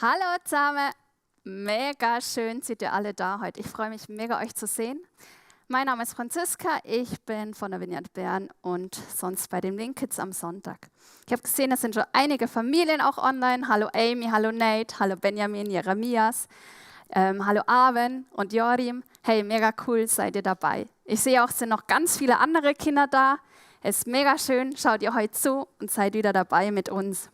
Hallo zusammen! Mega schön seid ihr alle da heute. Ich freue mich mega, euch zu sehen. Mein Name ist Franziska, ich bin von der Vineyard Bern und sonst bei den Link Kids am Sonntag. Ich habe gesehen, es sind schon einige Familien auch online. Hallo Amy, hallo Nate, hallo Benjamin, Jeremias, hallo Arwen und Jorim. Hey, mega cool, seid ihr dabei. Ich sehe auch, es sind noch ganz viele andere Kinder da. Es ist mega schön, schaut ihr heute zu und seid wieder dabei mit uns.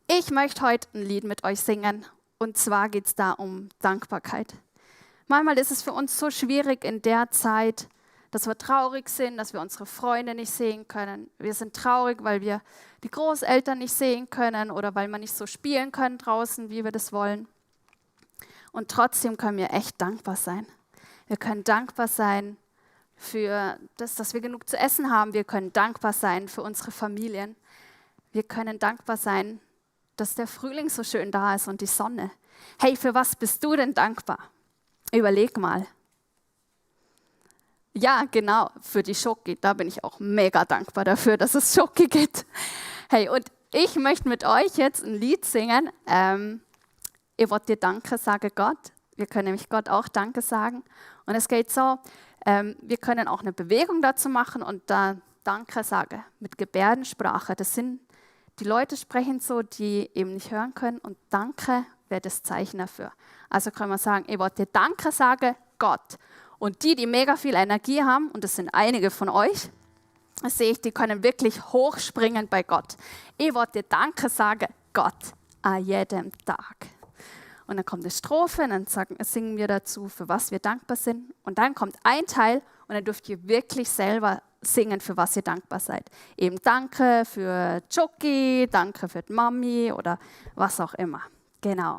Ich möchte heute ein Lied mit euch singen. Und zwar geht es da um Dankbarkeit. Manchmal ist es für uns so schwierig in der Zeit, dass wir traurig sind, dass wir unsere Freunde nicht sehen können. Wir sind traurig, weil wir die Großeltern nicht sehen können oder weil wir nicht so spielen können draußen, wie wir das wollen. Und trotzdem können wir echt dankbar sein. Wir können dankbar sein für das, dass wir genug zu essen haben. Wir können dankbar sein für unsere Familien. Wir können dankbar sein, dass der Frühling so schön da ist und die Sonne. Hey, für was bist du denn dankbar? Überleg mal. Ja, genau, für die Schoki. Da bin ich auch mega dankbar dafür, dass es Schoki gibt. Hey, und ich möchte mit euch jetzt ein Lied singen. Ihr wollt dir Danke sagen, Gott. Wir können nämlich Gott auch Danke sagen. Und es geht so, wir können auch eine Bewegung dazu machen und da Danke sagen mit Gebärdensprache. Das sind die Leute sprechen so, die eben nicht hören können und Danke wäre das Zeichen dafür. Also können wir sagen, ich wollte dir Danke sagen, Gott. Und die mega viel Energie haben, und das sind einige von euch, das sehe ich, die können wirklich hochspringen bei Gott. Ich wollte dir Danke sagen, Gott, an jedem Tag. Und dann kommt eine Strophe und dann singen wir dazu, für was wir dankbar sind. Und dann kommt ein Teil und dann dürft ihr wirklich selber singen, für was ihr dankbar seid. Eben Danke für Jockey, Danke für die Mami oder was auch immer. Genau.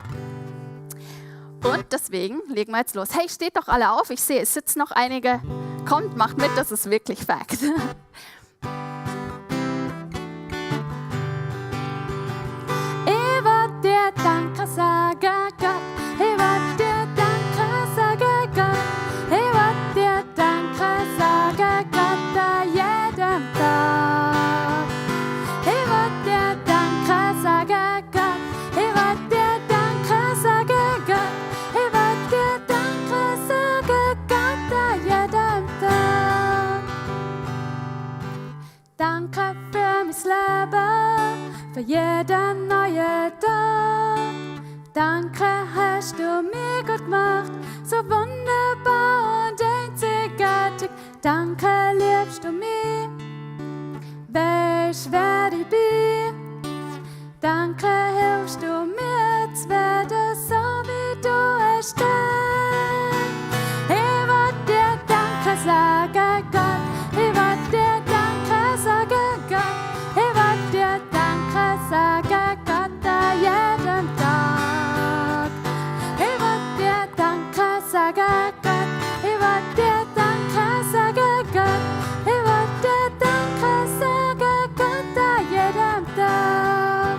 Und deswegen legen wir jetzt los. Hey, steht doch alle auf. Ich sehe, es sitzen noch einige. Kommt, macht mit, das ist wirklich Fact. Ich will dir Danke sagen, Gott. Ich will dir Danke sagen, Gott. Ich will dir Danke sagen, Gott. Jedem Tag. Ich will dir Danke sagen, Gott. Ich will dir Danke sagen, Gott. Ich will dir Danke sagen, Gott, an jedem Tag. Danke für mein Leben, für jeden neuen Tag. Danke hast du mir gut gemacht, so wunderbar und einzigartig. Danke liebst du mich, weisst wer ich bin. Danke hilfst du mir zu werden, so wie du es bist. Ich will dir Danke sagen, Gott. Ich will dir Danke sagen, Gott. Ich will dir Danke sagen, Gott, an jedem Tag. Ich will dir Danke sagen, Gott. Ich will dir Danke sagen, Gott. Ich will dir Danke sagen, Gott, an jedem Tag.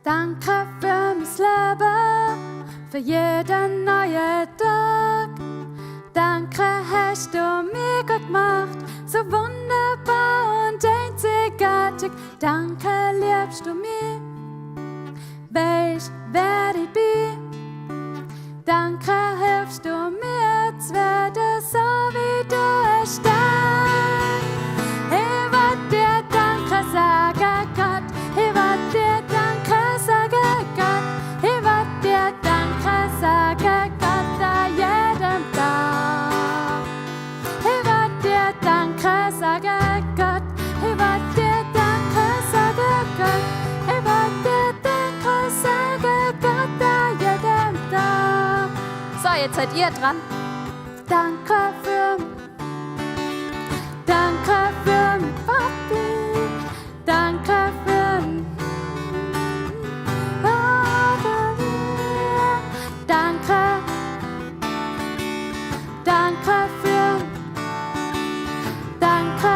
Danke für mein Leben, für jeden neuen Tag. Danke hast du mir gut gemacht, so wunderbar und einzigartig. Danke liebst du mich, weisst wer ich bin. Danke hilfst du mir zu werden, so wie du es bist. Ich will dir Danke sagen, Gott. Ich will dir Danke sagen, Gott. Ich will dir Danke sagen, Gott, an jedem Tag. Ich will dir Danke sagen, Gott. Ich will dir Danke sagen, Gott. Ich will dir Danke sagen, Gott, an jedem Tag. So, jetzt seid ihr dran. Danke für Papi. Danke für Danke. Danke für Danke.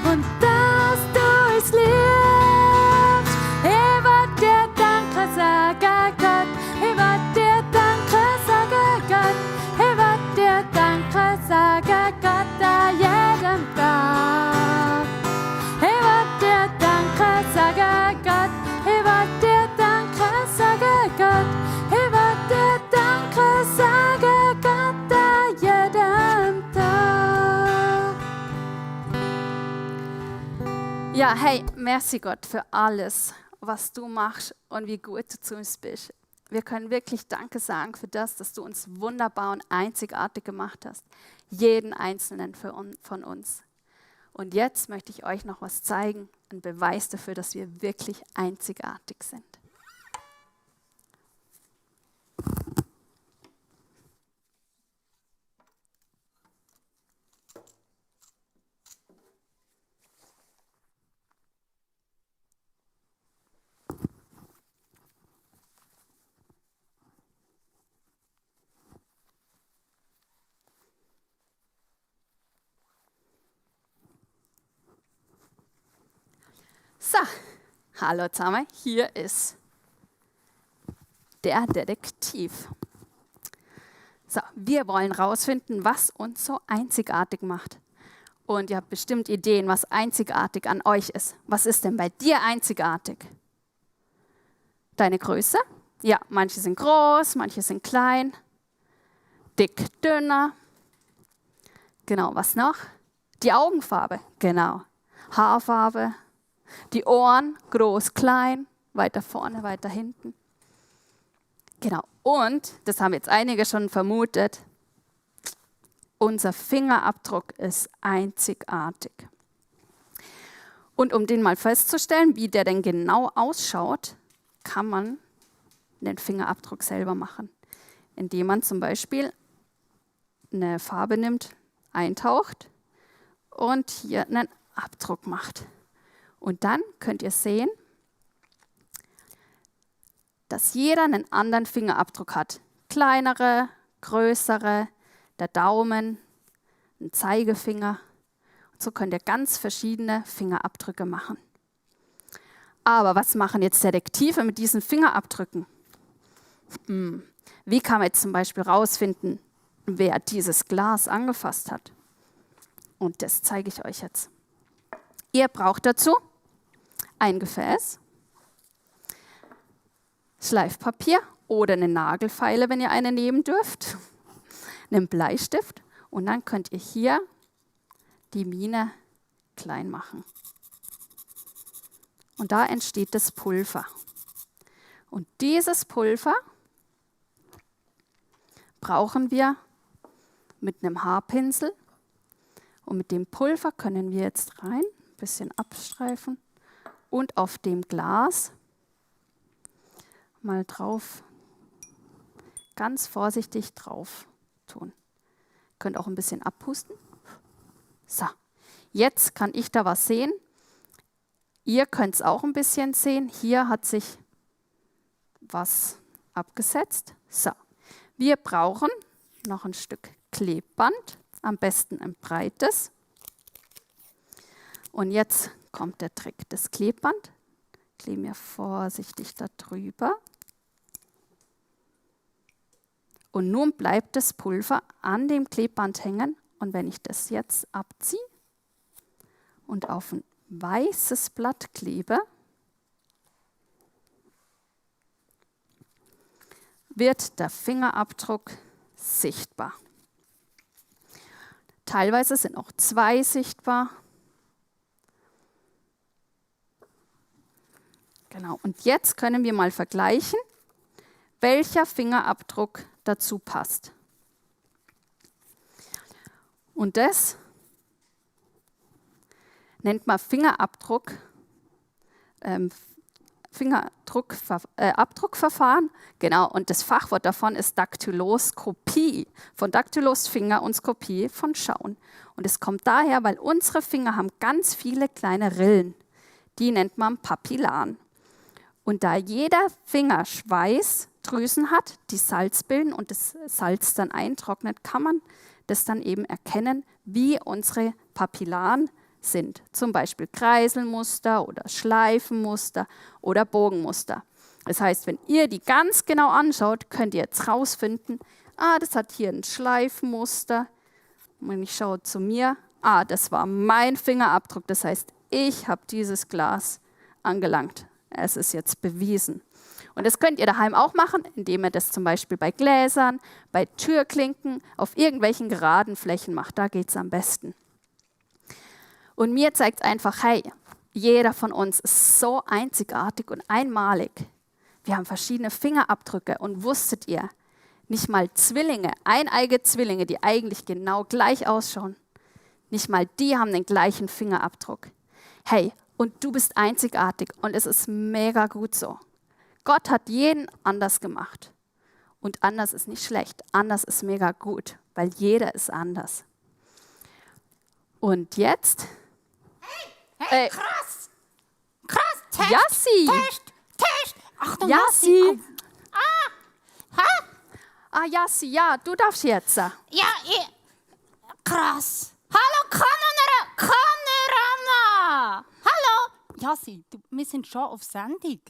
Und dass du es liebst. Ich will dir Danke sagen, Gott. Ich will dir Danke sagen, Gott. Ich will dir Danke sagen, Gott, an jedem Tag. Ja, hey, merci Gott für alles, was du machst und wie gut du zu uns bist. Wir können wirklich Danke sagen für das, dass du uns wunderbar und einzigartig gemacht hast. Jeden Einzelnen von uns. Und jetzt möchte ich euch noch was zeigen, ein Beweis dafür, dass wir wirklich einzigartig sind. So, hallo zusammen, hier ist der Detektiv. So, wir wollen rausfinden, was uns so einzigartig macht. Und ihr habt bestimmt Ideen, was einzigartig an euch ist. Was ist denn bei dir einzigartig? Deine Größe? Ja, manche sind groß, manche sind klein, dick, dünner. Genau, was noch? Die Augenfarbe, genau. Haarfarbe, die Ohren, groß, klein, weiter vorne, weiter hinten. Genau, und, das haben jetzt einige schon vermutet, unser Fingerabdruck ist einzigartig. Und um den mal festzustellen, wie der denn genau ausschaut, kann man den Fingerabdruck selber machen. Indem man zum Beispiel eine Farbe nimmt, eintaucht und hier einen Abdruck macht. Und dann könnt ihr sehen, dass jeder einen anderen Fingerabdruck hat. Kleinere, größere, der Daumen, ein Zeigefinger. Und so könnt ihr ganz verschiedene Fingerabdrücke machen. Aber was machen jetzt Detektive mit diesen Fingerabdrücken? Wie kann man jetzt zum Beispiel rausfinden, wer dieses Glas angefasst hat? Und das zeige ich euch jetzt. Ihr braucht dazu ein Gefäß, Schleifpapier oder eine Nagelfeile, wenn ihr eine nehmen dürft, einen Bleistift und dann könnt ihr hier die Mine klein machen. Und da entsteht das Pulver. Und dieses Pulver brauchen wir mit einem Haarpinsel. Und mit dem Pulver können wir jetzt rein, ein bisschen abstreifen und auf dem Glas mal drauf, ganz vorsichtig drauf tun. Ihr könnt auch ein bisschen abpusten. So, jetzt kann ich da was sehen. Ihr könnt es auch ein bisschen sehen. Hier hat sich was abgesetzt. So, wir brauchen noch ein Stück Klebband, am besten ein breites. Und jetzt kommt der Trick. Das Klebband kleben wir vorsichtig da drüber. Und nun bleibt das Pulver an dem Klebband hängen. Und wenn ich das jetzt abziehe und auf ein weißes Blatt klebe, wird der Fingerabdruck sichtbar. Teilweise sind auch zwei sichtbar. Genau, und jetzt können wir mal vergleichen, welcher Fingerabdruck dazu passt. Und das nennt man Abdruckverfahren. Genau, und das Fachwort davon ist Daktyloskopie. Von Daktylos Finger und Skopie von Schauen. Und es kommt daher, weil unsere Finger haben ganz viele kleine Rillen. Die nennt man Papillen. Und da jeder Finger Schweißdrüsen hat, die Salz bilden und das Salz dann eintrocknet, kann man das dann eben erkennen, wie unsere Papillen sind. Zum Beispiel Kreiselmuster oder Schleifenmuster oder Bogenmuster. Das heißt, wenn ihr die ganz genau anschaut, könnt ihr jetzt rausfinden, das hat hier ein Schleifenmuster. Und wenn ich schaue zu mir, das war mein Fingerabdruck. Das heißt, ich habe dieses Glas angelangt. Es ist jetzt bewiesen. Und das könnt ihr daheim auch machen, indem ihr das zum Beispiel bei Gläsern, bei Türklinken, auf irgendwelchen geraden Flächen macht. Da geht es am besten. Und mir zeigt es einfach, hey, Jeder von uns ist so einzigartig und einmalig. Wir haben verschiedene Fingerabdrücke und wusstet ihr, nicht mal Zwillinge, eineige Zwillinge, die eigentlich genau gleich ausschauen, nicht mal die haben den gleichen Fingerabdruck. Hey, und du bist einzigartig und es ist mega gut so. Gott hat jeden anders gemacht. Und anders ist nicht schlecht, anders ist mega gut, weil jeder ist anders. Und jetzt? Hey, krass! Krass, Test! Jassi! Test! Achtung, Jassi! Ha? Ah, Jassi, ja, du darfst jetzt. Ja, krass! Hallo, Kamerama! Hallo! Jassi, wir sind schon auf Sendung.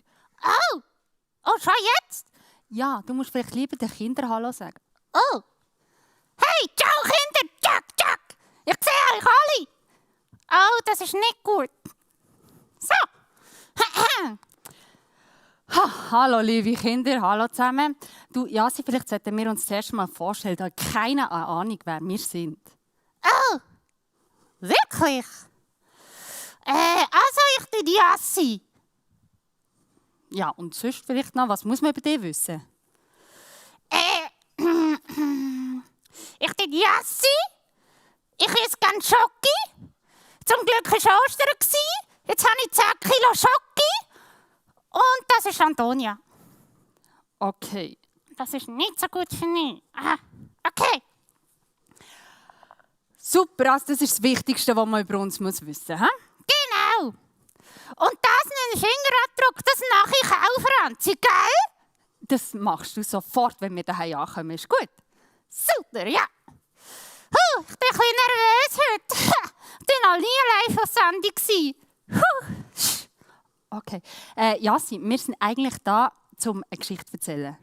Oh, schon jetzt? Ja, du musst vielleicht lieber den Kindern Hallo sagen. Oh! Hey, ciao Kinder! Jack! Ich sehe euch alle! Oh, das ist nicht gut. So. Hallo, liebe Kinder, hallo zusammen. Du, Jassi, vielleicht sollten wir uns zuerst mal vorstellen, da keine Ahnung, wer wir sind. Oh, wirklich? Also ich bin die Jassi. Ja, und sonst vielleicht noch, was muss man über dich wissen? Ich bin die Jassi. Ich esse gerne Schoki. Zum Glück war Ostern. Jetzt habe ich 10 Kilo Schoki. Und das ist Antonia. Okay. Das ist nicht so gut für mich. Okay. Super, also das ist das Wichtigste, was man über uns wissen muss. Genau. Und das einen Fingerabdruck, das mache ich auch, Franzi, gell? Das machst du sofort, wenn wir daheim ankommen. Ist gut? Super, ja. Ich bin ein bisschen nervös heute. Ich war noch nie live auf Sendung. Okay. Jassi, wir sind eigentlich da, um eine Geschichte zu erzählen.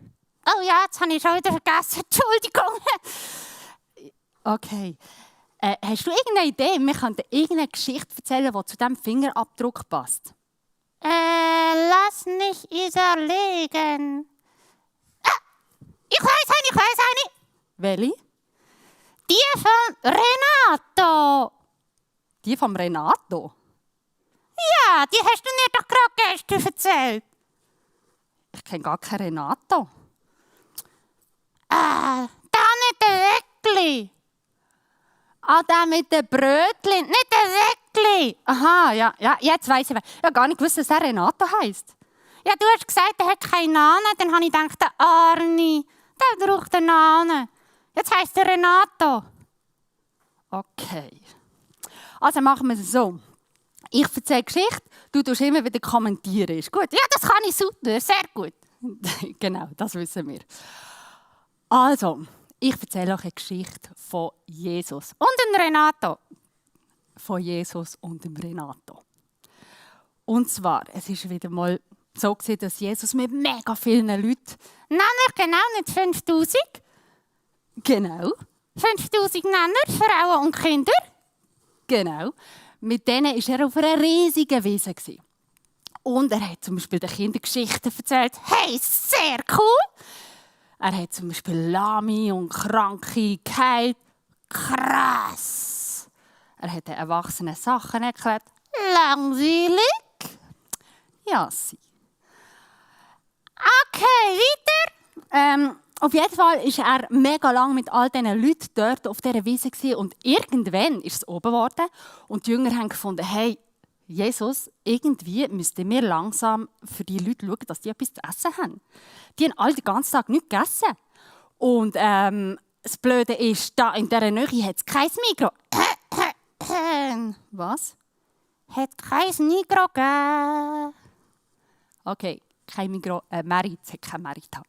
Oh ja, jetzt habe ich schon wieder vergessen. Entschuldigung. Okay. Hast du irgendeine Idee? Wir könnten irgendeine Geschichte erzählen, die zu diesem Fingerabdruck passt. Lass mich überlegen. Ich weiß eine. Welche? Die von Renato. Die vom Renato? Ja, die hast du mir doch gerade gestern erzählt. Ich kenne gar keinen Renato. Da nicht der Weckli. Der mit den Brötchen, nicht der Weckli. Aha, ja, jetzt weiss ich. Ich habe gar nicht gewusst, dass er Renato heisst. Ja, du hast gesagt, er hat keinen Namen. Dann habe ich gedacht, der Arni, der braucht einen Namen. Jetzt heisst er Renato. Okay. Also machen wir es so. Ich erzähle Geschichte, du tust immer wieder kommentieren. Ist gut? Ja, das kann ich super, sehr gut. Genau, das wissen wir. Also, ich erzähle euch eine Geschichte von Jesus und dem Renato. Von Jesus und dem Renato. Und zwar, es ist wieder mal so gewesen, dass Jesus mit mega vielen Leuten, nämlich genau nicht 5000, genau, 5000 Männer, Frauen und Kinder, genau, mit denen war er auf einer riesigen Wiese. Und er hat zum Beispiel den Kindern Geschichten erzählt. Hey, sehr cool! Er hat zum Beispiel Lahme und Kranke geheilt. Krass! Er hat den Erwachsenen Sachen erklärt. Langweilig? Ja, sie. Okay, weiter. Auf jeden Fall war er mega lang mit all diesen Leuten dort auf dieser Wiese und irgendwann ist es oben geworden und die Jünger haben gefunden, hey, Jesus, irgendwie müssten wir langsam für die Leute schauen, dass die etwas zu essen haben. Die haben alle den ganzen Tag nichts gegessen. Und das Blöde ist, da in dieser Nähe hat es kein Migros. Was? Hat kein Migros gegeben. Okay, kein Migros. Merit, es hat kein Merit gehabt.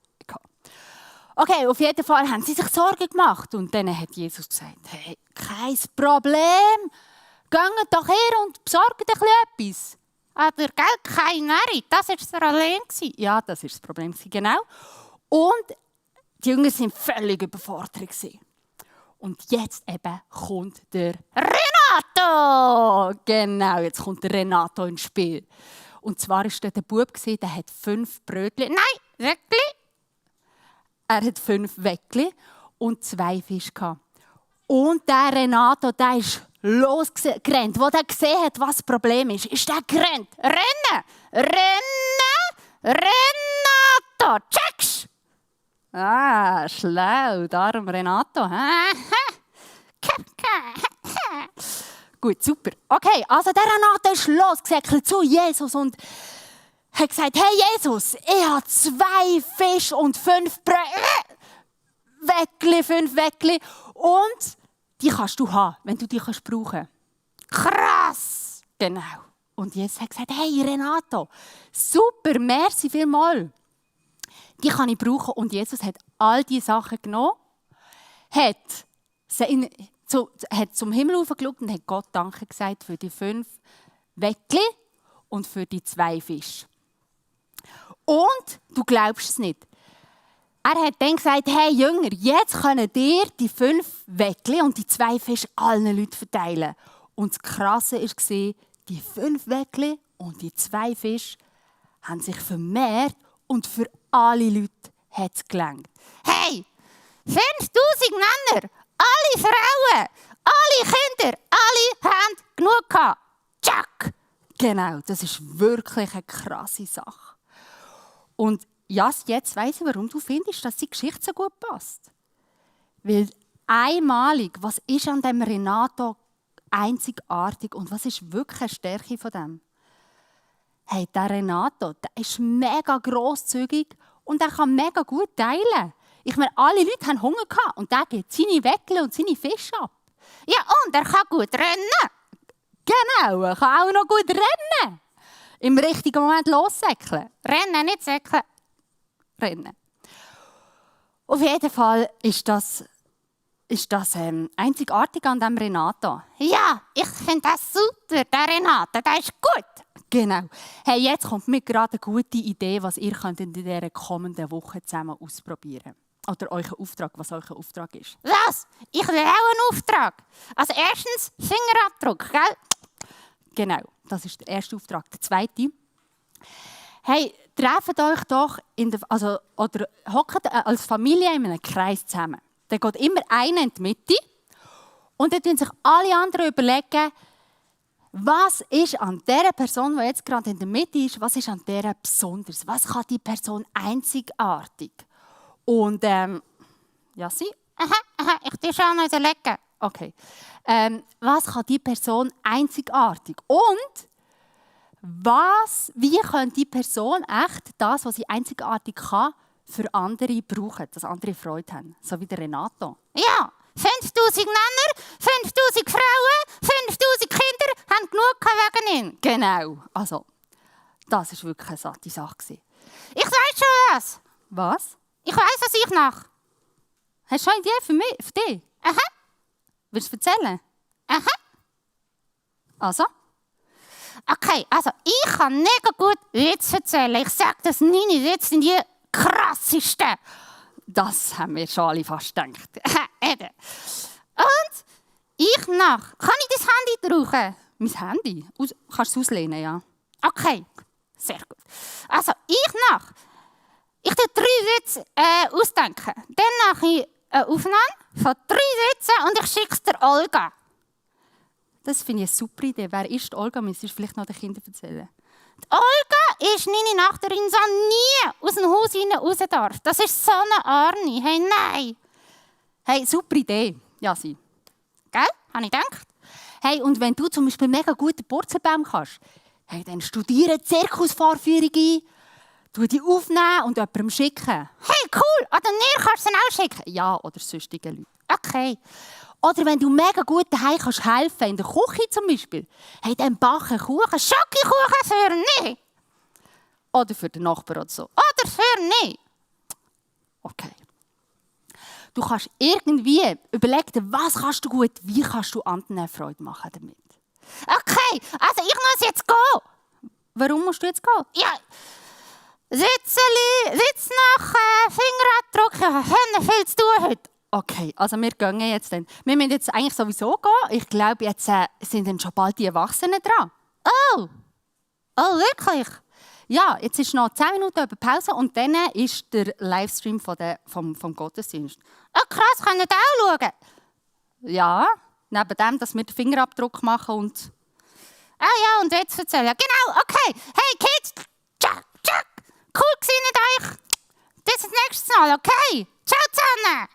Okay, auf jeden Fall haben sie sich Sorgen gemacht. Und dann hat Jesus gesagt, hey, kein Problem. Geht doch her und besorgt etwas. Aber gell, kein Merit, das war das Problem. Ja, das war das Problem, genau. Und die Jünger waren völlig überfordert. Und jetzt eben kommt der Renato. Genau, jetzt kommt der Renato ins Spiel. Und zwar war dort ein Bub, der hat 5 Brötchen. Nein, Weckli. Er hat 5 Weckli und 2 Fische gehabt. Und der Renato, der war losgerannt, wo der gesehen hat, was das Problem ist. Ist der gerannt. Rennen! Renato! Checkst! Ah, schlau. Darum Renato. Gut, super. Okay, also der Renato ist losgesäckelt zu Jesus und hat gesagt, hey Jesus, ich habe 2 Fische und 5 Weckli, 5 Weckli und die kannst du haben, wenn du die brauchen kannst. Krass! Genau. Und Jesus hat gesagt, hey Renato, super, merci vielmals. Die kann ich brauchen. Und Jesus hat all diese Sachen genommen, hat zum Himmel hochgeschaut und hat Gott Danke gesagt für die 5 Weckli und für die 2 Fische. Und du glaubst es nicht. Er hat dann gesagt, hey Jünger, jetzt können dir die 5 Weckli und die 2 Fische allen Leuten verteilen. Und das Krasse war, die 5 Weckli und die 2 Fische haben sich vermehrt und für alle Leute hat es gelangt. Hey, 5000 Männer, alle Frauen, alle Kinder, alle haben genug gehabt. Tschack! Genau, das ist wirklich eine krasse Sache. Und ja, jetzt weiss ich, warum du findest, dass die Geschichte so gut passt. Weil einmalig, was ist an dem Renato einzigartig und was ist wirklich eine Stärke von dem? Hey, der Renato, der ist mega grosszügig und er kann mega gut teilen. Ich meine, alle Leute haben Hunger gehabt und der gibt seine Weckle und seine Fische ab. Ja, und er kann gut rennen. Genau, er kann auch noch gut rennen. Im richtigen Moment lossäckeln. Rennen, nicht säckeln. Rennen. Auf jeden Fall ist das einzigartig an diesem Renato. Ja, ich finde das super, der Renato, der ist gut. Genau. Hey, jetzt kommt mir gerade eine gute Idee, was ihr könnt in dieser kommenden Woche zusammen ausprobieren. Oder euer Auftrag, was euer Auftrag ist. Was? Ich will auch einen Auftrag. Also erstens Fingerabdruck, gell? Genau, das ist der erste Auftrag. Der zweite. Hey, trefft euch doch oder hockt als Familie in einem Kreis zusammen. Dann geht immer einer in die Mitte und dann sich alle anderen überlegen, was ist an der Person, die jetzt gerade in der Mitte ist, was ist an der besonders? Was kann die Person einzigartig? Und ja, sie? Ich tue schon noch überlegen. Okay. Was kann die Person einzigartig? Und wie kann die Person echt das, was sie einzigartig kann, für andere brauchen, dass andere Freude haben? So wie der Renato. Ja, 5000 Männer, 5000 Frauen, 5000 Kinder haben genug wegen ihm. Genau. Also, das war wirklich eine satte Sache. Ich weiss schon was. Was? Ich weiss, was ich mache. Hast du schon eine Idee für dich? Aha. Willst du erzählen? Aha. Also? Okay, also ich kann mega gut Witze erzählen. Ich sage, dass meine Witze sind die krassesten. Das haben wir schon alle fast gedacht. Eben. Und ich nach. Kann ich das Handy brauchen? Mein Handy? Kannst du es auslehnen, ja? Okay, sehr gut. Also ich nach. Ich tue 3 Witze ausdenken. Dann mache ich eine Aufnahme von 3 Witzen und ich schicke es der Olga. Das finde ich eine super Idee. Wer ist die Olga? Müsstest du vielleicht noch den Kindern erzählen. Die Olga ist meine Nachbarin, die nie aus dem Haus raus darf. Das ist so eine Arni. Hey, nein. Hey, super Idee, Jasi. Gell? Habe ich gedacht. Hey, und wenn du zum Beispiel mega guten Purzelbaum kannst, hey, dann studiere Zirkusfahrführung ein, tu die aufnehmen und jemandem schicken. Hey, cool. Oder mir kannst du es auch schicken. Ja, oder sonstige Leute. Okay. Oder wenn du mega gut daheim kannst helfen, in der Küche zum Beispiel, hey, dann backen Kuchen, Schokokuchen für mich. Oder für den Nachbar oder so. Oder für mich. Okay. Du kannst irgendwie überlegen, was kannst du gut, wie kannst du anderen Freude machen damit. Okay, also ich muss jetzt gehen. Warum musst du jetzt gehen? Ja, Sitz nach Fingerabdruck, ja, haben viel zu tun heute. Okay, also wir gehen jetzt dann. Wir müssen jetzt eigentlich sowieso gehen. Ich glaube, jetzt sind dann schon bald die Erwachsenen dran. Oh, wirklich? Ja, jetzt ist noch 10 Minuten über Pause und dann ist der Livestream vom Gottesdienst. Oh krass, könnt ihr auch schauen? Ja, Neben dem, dass wir den Fingerabdruck machen und... Ah ja, und jetzt erzählen. Ja, genau, okay. Hey Kids, tschak, tschak. Cool gewesen mit euch. Bis zum nächsten Mal, okay? Ciao zusammen.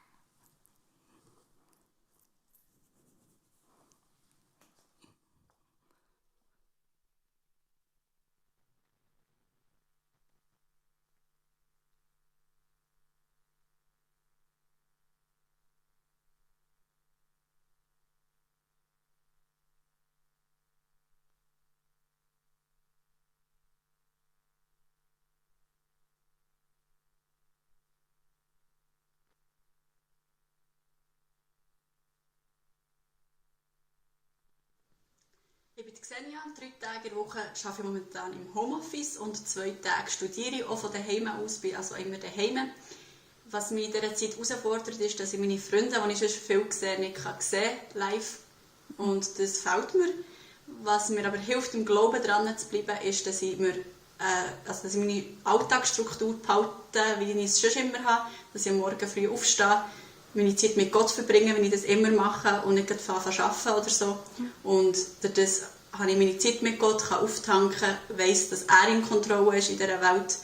Ich bin Xenia, 3 Tage in der Woche arbeite ich momentan im Homeoffice und 2 Tage studiere ich auch von daheim aus, bin also immer daheim. Was mich in dieser Zeit herausfordert, ist, dass ich meine Freunde, die ich sonst viel sehe, nicht sehen kann, live. Und das fehlt mir. Was mir aber hilft, im Glauben dran zu bleiben, ist, dass ich meine Alltagsstruktur behalte, wie ich es schon immer habe, dass ich am Morgen früh aufstehe, meine Zeit mit Gott verbringen, wenn ich das immer mache und nicht arbeiten oder so. Und durch das habe ich meine Zeit mit Gott, kann auftanken, weiss, dass er in Kontrolle ist in dieser Welt,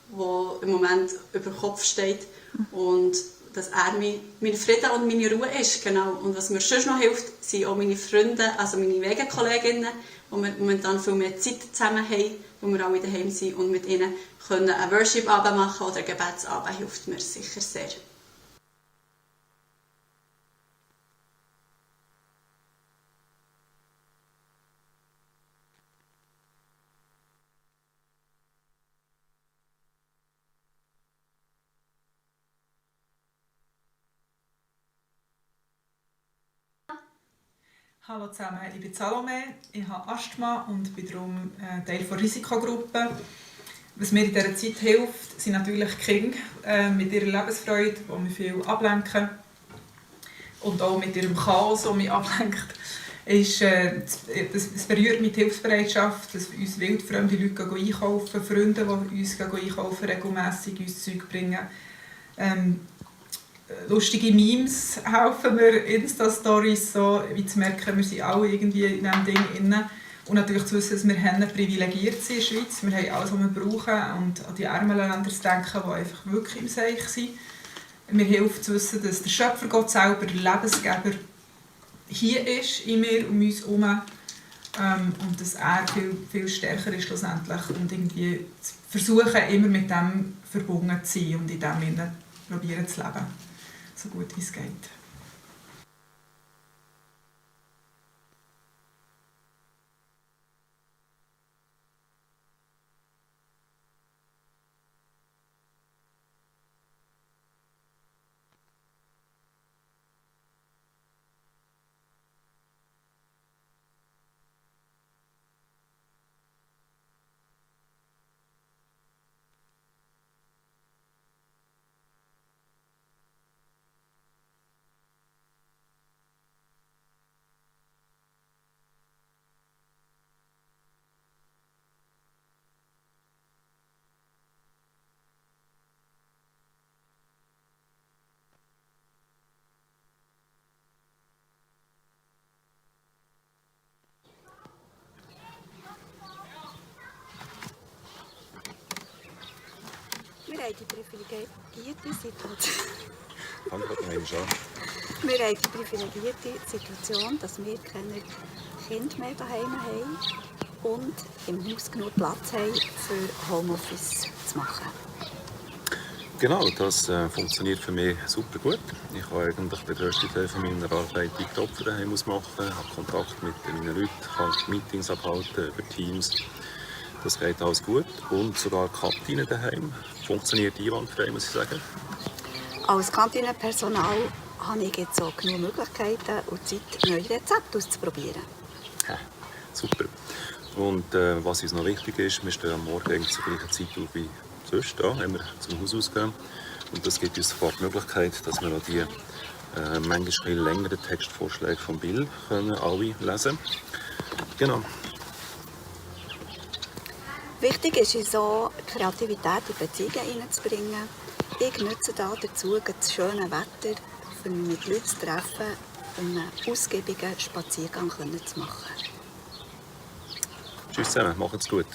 die im Moment über Kopf steht. Und dass er mein Frieden und meine Ruhe ist. Genau. Und was mir sonst noch hilft, sind auch meine Freunde, also meine Wegenkolleginnen, wo wir momentan viel mehr Zeit zusammen haben, wo wir alle daheim sind und mit ihnen können einen Worship-Abend machen oder einen Gebetsabend, hilft mir sicher sehr. Hallo zusammen, ich bin Salome, ich habe Asthma und bin darum Teil der Risikogruppe. Was mir in dieser Zeit hilft, sind natürlich die Kinder mit ihrer Lebensfreude, die mich viel ablenken. Und auch mit ihrem Chaos, das mich ablenkt. Es berührt mich die Hilfsbereitschaft, dass uns wildfremde Leute einkaufen, Freunde, die uns einkaufen, regelmässig uns Zeug bringen. Lustige Memes helfen mir, Insta-Stories, so, wie zu merken, wir sind alle irgendwie in diesem Ding drin. Und natürlich zu wissen, dass wir privilegiert sind in der Schweiz. Wir haben alles, was wir brauchen. Und an die ärmeren Länder zu denken, die einfach wirklich im Seich sind. Mir hilft zu wissen, dass der Schöpfer Gott selber, der Lebensgeber, hier ist, in mir, um uns herum. Und dass er viel, viel stärker ist schlussendlich. Und irgendwie zu versuchen, immer mit dem verbunden zu sein und in dem probieren zu leben. So gut wie es geht. Wir haben die privilegierte Situation. Wir haben die privilegierte Situation, dass wir keine Kinder mehr daheim haben und im Haus genug Platz haben, für Homeoffice zu machen. Genau, das funktioniert für mich super gut. Ich kann eigentlich den grössten Teil von meiner Arbeit tiptop von daheim aus machen, habe Kontakt mit meinen Leuten, kann Meetings abhalten über Teams. Das geht alles gut. Und sogar die Kantine daheim funktioniert einwandfrei, muss ich sagen. Als Kantinenpersonal habe ich jetzt auch genug Möglichkeiten und Zeit, neue Rezepte auszuprobieren. Ja, super. Und was uns noch wichtig ist, wir stehen am Morgen zur gleichen Zeit auf wie sonst, wenn wir zum Haus ausgehen. Und das gibt uns sofort die Möglichkeit, dass wir auch die manchmal längeren Textvorschläge von Bill können alle lesen. Genau. Wichtig ist es auch, Kreativität in Beziehungen hineinzubringen. Ich nutze dazu das schöne Wetter, um mich mit Leuten zu treffen, einen ausgiebigen Spaziergang zu machen. Tschüss zusammen, macht's gut.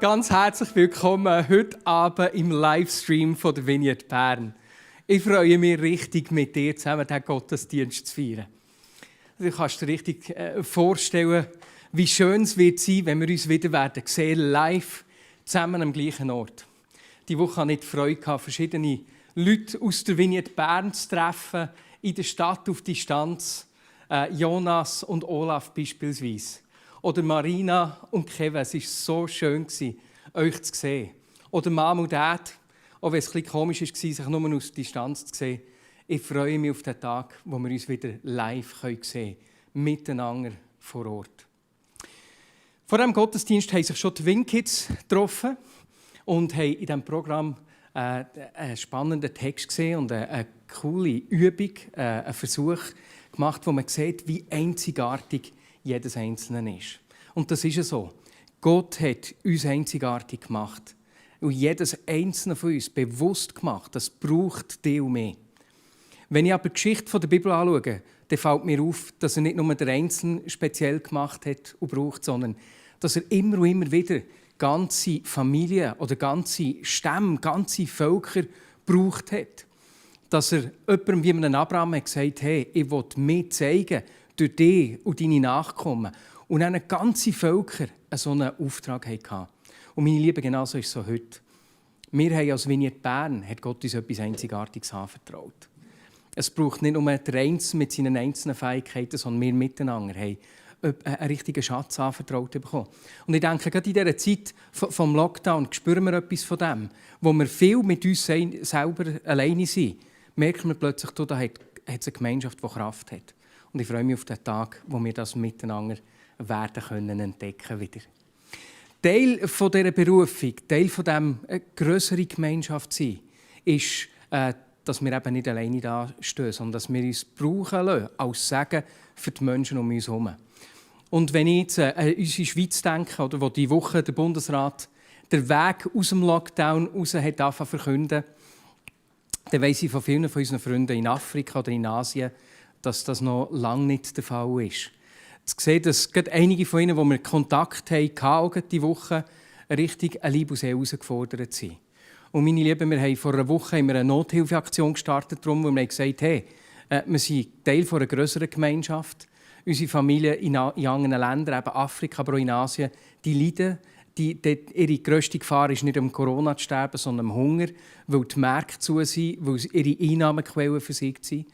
Ganz herzlich willkommen heute Abend im Livestream von der Vineyard Bern. Ich freue mich richtig, mit dir zusammen den Gottesdienst zu feiern. du kannst dir richtig vorstellen, wie schön es wird sein, wenn wir uns wieder werden sehen, live, zusammen am gleichen Ort. Die Woche hatte ich die Freude, verschiedene Leute aus der Vignette Bern zu treffen, in der Stadt auf Distanz. Jonas und Olaf beispielsweise. Oder Marina und Kevin. Es war so schön, euch zu sehen. Oder Mom und Dad, auch wenn es ein bisschen komisch war, sich nur aus Distanz zu sehen. Ich freue mich auf den Tag, wo wir uns wieder live sehen können, miteinander vor Ort. Vor diesem Gottesdienst haben sich schon die Wingkids getroffen und haben in diesem Programm einen spannenden Text gesehen und eine coole Übung, einen Versuch gemacht, wo man sieht, wie einzigartig jedes Einzelne ist. Und das ist ja so. Gott hat uns einzigartig gemacht. Und jedes Einzelne von uns bewusst gemacht. Das braucht die und mich. Wenn ich aber die Geschichte der Bibel anschaue, dann fällt mir auf, dass er nicht nur den Einzelnen speziell gemacht hat und braucht, sondern dass er immer und immer wieder ganze Familien oder ganze Stämme, ganze Völker gebraucht hat. Dass er jemandem wie einem Abraham hat gesagt, hey, ich will mir zeigen, durch dich und deine Nachkommen. Und dann ganze Völker so einen Auftrag hatten. Und meine Lieben, genauso ist es so heute. Wir haben als Vignette Bern, hat Gott uns etwas Einzigartiges anvertraut. Es braucht nicht nur der Einzelne mit seinen einzelnen Fähigkeiten, sondern wir miteinander haben einen richtigen Schatz anvertraut bekommen. Und ich denke, gerade in dieser Zeit vom Lockdown spüren wir etwas von dem, wo wir viel mit uns selber alleine sind, merken wir plötzlich, da hat es eine Gemeinschaft, die Kraft hat. Und ich freue mich auf den Tag, wo wir das miteinander werden können entdecken wieder. Teil von dieser Berufung, Teil von diesem grössere Gemeinschaft sein, ist, dass wir eben nicht alleine da stehen, sondern dass wir uns brauchen lassen, als Segen für die Menschen um uns herum. Und wenn ich jetzt an unsere Schweiz denke, oder wo diese Woche der Bundesrat den Weg aus dem Lockdown raus hat angefangen zu verkünden, dann weiss ich von vielen von unseren Freunden in Afrika oder in Asien, dass das noch lange nicht der Fall ist. Zu sehen, dass gerade einige von ihnen, die wir Kontakt hatten, diese Woche richtig eine Liebe und Seele herausgefordert sind. Und meine Lieben, wir haben vor einer Woche eine Nothilfeaktion gestartet, wo wir gesagt haben, wir sind Teil einer grösseren Gemeinschaft. Unsere Familien in anderen Ländern, eben Afrika, aber auch in Asien, die leiden. Ihre grösste Gefahr ist nicht am Corona zu sterben, sondern am Hunger, weil die Märkte zu sind, weil ihre Einnahmequellen versiegt sind.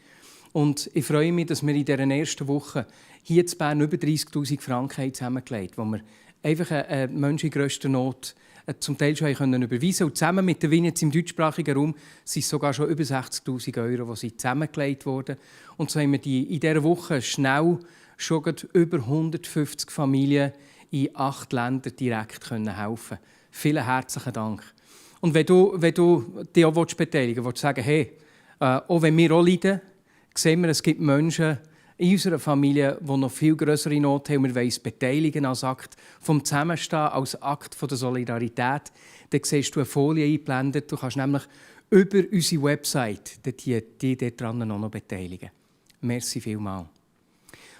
Und ich freue mich, dass wir in dieser ersten Woche hier in Bern über 30'000 Franken zusammengelegt haben, wo wir einfach einen Menschen in grösster Not zum Teil schon überweisen können. Und zusammen mit den Vignette im deutschsprachigen Raum sind es sogar schon über 60'000 €, die zusammengelegt wurden. Und so haben wir in dieser Woche schnell schon über 150 Familien in 8 Ländern direkt helfen können. Vielen herzlichen Dank. Und wenn du dich auch beteiligen willst, sagen, hey, auch wenn wir auch leiden, sehen wir, es gibt Menschen in unserer Familie, die noch viel grössere Not haben. Wir wollen uns beteiligen als Akt vom Zusammenstehen, als Akt von der Solidarität. Dann siehst du eine Folie eingeblendet. Du kannst nämlich über unsere Website dich daran noch beteiligen. Merci vielmals.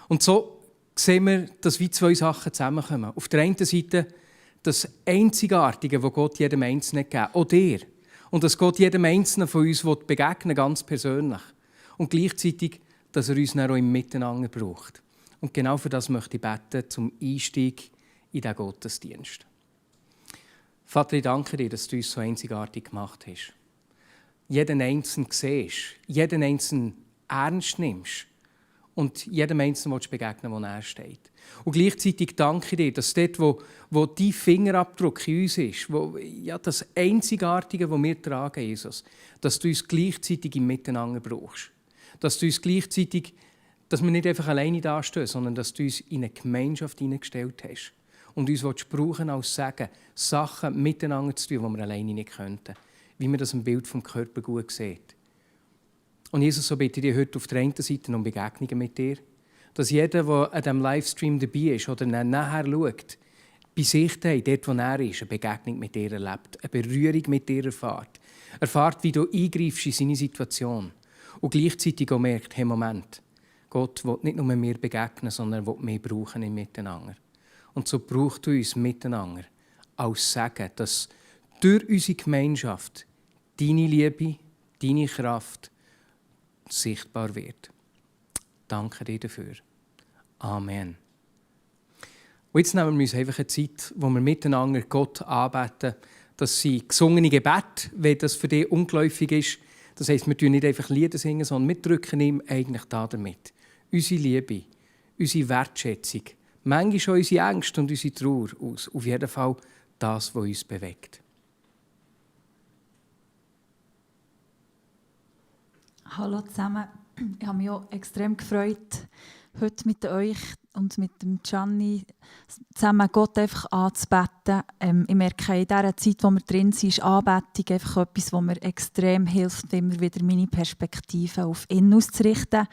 Und so sehen wir, dass wie 2 Sachen zusammenkommen. Auf der einen Seite das Einzigartige, das Gott jedem Einzelnen gegeben hat, auch dir. Und dass Gott jedem Einzelnen von uns begegnen will, ganz persönlich. Und gleichzeitig, dass er uns dann auch im Miteinander braucht. Und genau für das möchte ich beten, zum Einstieg in diesen Gottesdienst. Vater, ich danke dir, dass du uns so einzigartig gemacht hast. Jeden Einzelnen siehst, jeden Einzelnen ernst nimmst und jedem Einzelnen begegnen, wo er steht. Und gleichzeitig danke ich dir, dass dort, wo dein Fingerabdruck in uns ist, das Einzigartige, das wir tragen, Jesus, dass du uns gleichzeitig im Miteinander brauchst. Dass du uns gleichzeitig, dass wir nicht einfach alleine dastehen, sondern dass du uns in eine Gemeinschaft hineingestellt hast. Und uns brauchen als Sagen, Sachen miteinander zu tun, die wir alleine nicht könnten. Wie man das im Bild vom Körper gut sieht. Und Jesus, so bitte ich dich heute auf der einen Seite um Begegnungen mit dir, dass jeder, der an diesem Livestream dabei ist oder nachher schaut, bei sich hat, dort wo er ist, eine Begegnung mit dir erlebt, eine Berührung mit dir erfahrt, wie du eingreifst in seine Situation. Und gleichzeitig auch merkt, hey, Moment, Gott will nicht nur mir begegnen, sondern er will mich brauchen im Miteinander. Und so braucht er uns miteinander als Segen, dass durch unsere Gemeinschaft deine Liebe, deine Kraft sichtbar wird. Danke dir dafür. Amen. Und jetzt nehmen wir uns einfach eine Zeit, wo wir miteinander Gott anbeten. Das sind gesungene Gebete, wenn das für dich ungeläufig ist. Das heisst, wir tun nicht einfach Lieder singen, sondern wir drücken ihm eigentlich damit unsere Liebe, unsere Wertschätzung, manchmal auch unsere Ängste und unsere Trauer aus. Auf jeden Fall das, was uns bewegt. Hallo zusammen. Ich habe mich auch extrem gefreut, heute mit euch und mit dem Gianni zusammen Gott einfach anzubeten. Ich merke, in dieser Zeit, in der wir drin sind, ist Anbetung einfach etwas, was mir extrem hilft, immer wieder meine Perspektive auf ihn auszurichten.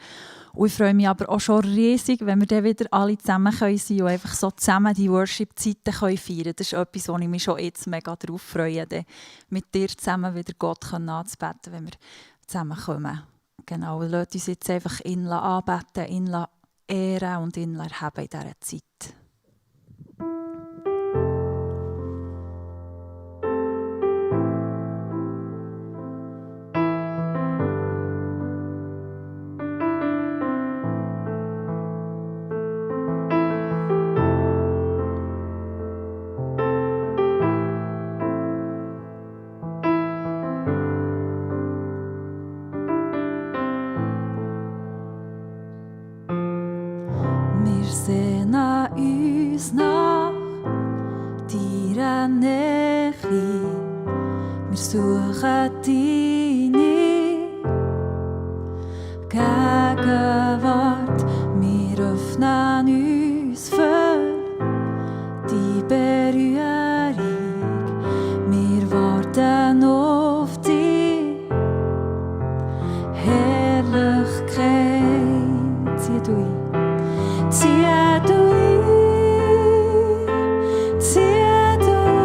Und ich freue mich aber auch schon riesig, wenn wir dann wieder alle zusammen sein können und einfach so zusammen die Worship-Zeiten feiern können. Das ist etwas, wo ich mich schon jetzt mega darauf freue, mit dir zusammen wieder Gott anzubeten, wenn wir zusammenkommen. Genau, lasst uns jetzt einfach ihn anbeten, ihn ehren und ihn erheben in dieser Zeit. Wir sehnen uns nach deiner Nähe. Wir suchen deine Gegenwart. Wir öffnen uns für die Berührung. Wir warten auf die Herrlichkeit. Zieh du ein. Zieh du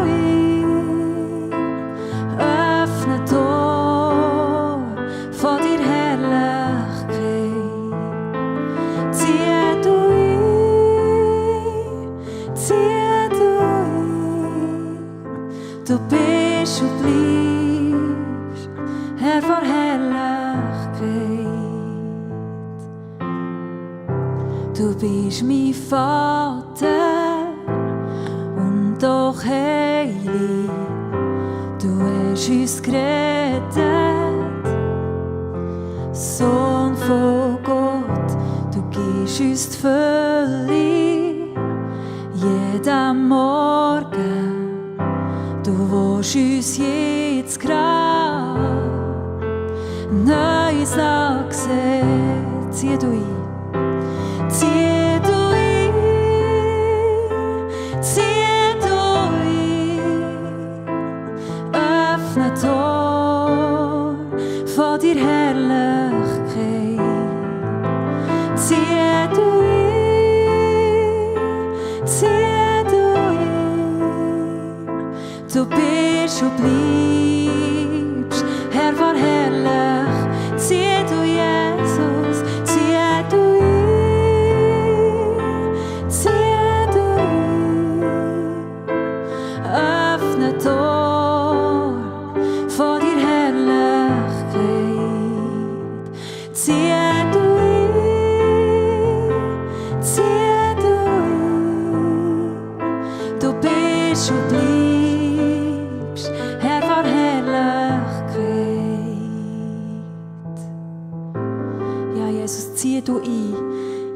ein, öffne Tor von deiner Herrlichkeit. Zieh du ein, du bist und bleibst Herr von Herrlichkeit. Du bist mein Vater und doch heilig. Du hast uns gerettet, Sohn von Gott. Du gibst uns die Fülle jeden Morgen. Du willst uns jetzt gerade Neues sehen. Zieh du ein. Zieh du ein, öffne Tor von deiner Herrlichkeit. Zieh du ein, du bist und bleibst Herr von Herrlich. Zieh du Jesus, zieh du öffne Tor von deiner Herrlichkeit. Zieh du ein, du bist und bleibst Herr von Herrlichkeit. Ja, Jesus, zieh du ein.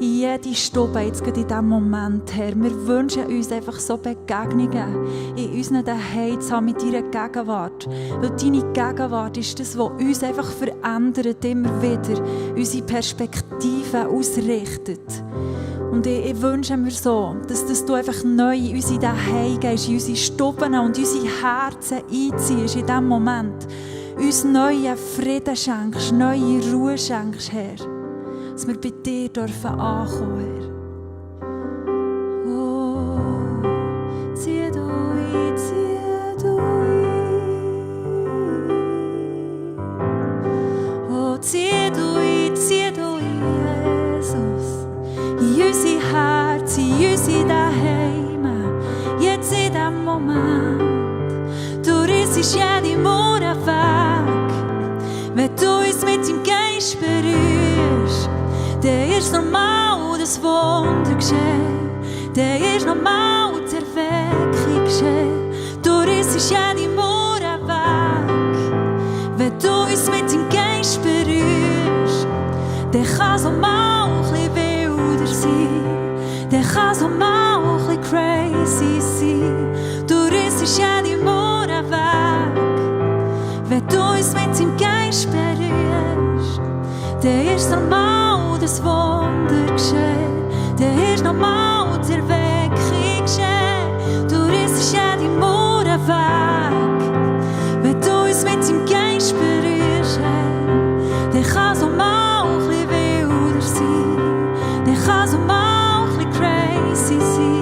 In jede Stube, jetzt gerade in diesem Moment, Herr. Wir wünschen uns einfach so Begegnungen in unseren Zuhause zu haben mit deiner Gegenwart. Weil deine Gegenwart ist das, was uns einfach verändert, immer wieder unsere Perspektive ausrichtet. Und ich wünsche mir so, dass du einfach neu in unsere Zuhause gehst, in unsere Stuben und unsere Herzen einziehst in diesem Moment. Uns neuen Frieden schenkst, neue Ruhe schenkst, Herr. Dass wir bei dir dürfen ankommen, Herr. Oh, zieh du ein, zieh du ein. Oh, zieh du ein, Jesus. In unsere Herzen, in unsere Daheime, jetzt in diesem Moment. Du rissisch jede Mauer weg, wenn du uns mit deinem Geist berührst. Der ist normal, das Wunder geschehen, dann ist nochmal die Erweckung geschehen. Du rissest jede Mauer weg, wenn du uns mit deinem Geist berührst, dann kann es auch mal ein bisschen wilder sein, dann kann es auch mal ein bisschen crazy sein. Du rissest jede Mauer weg, wenn du uns mit deinem Geist berührst, dann ist nochmal das Wunder geschehen, dann ist nochmal die Erweckung geschehen. Du rissest jede Mauer weg, wenn du uns mit deinem Geist berührst, dann kann es auch mal ein bisschen wilder sein, dann kann es auch mal ein bisschen crazy sein.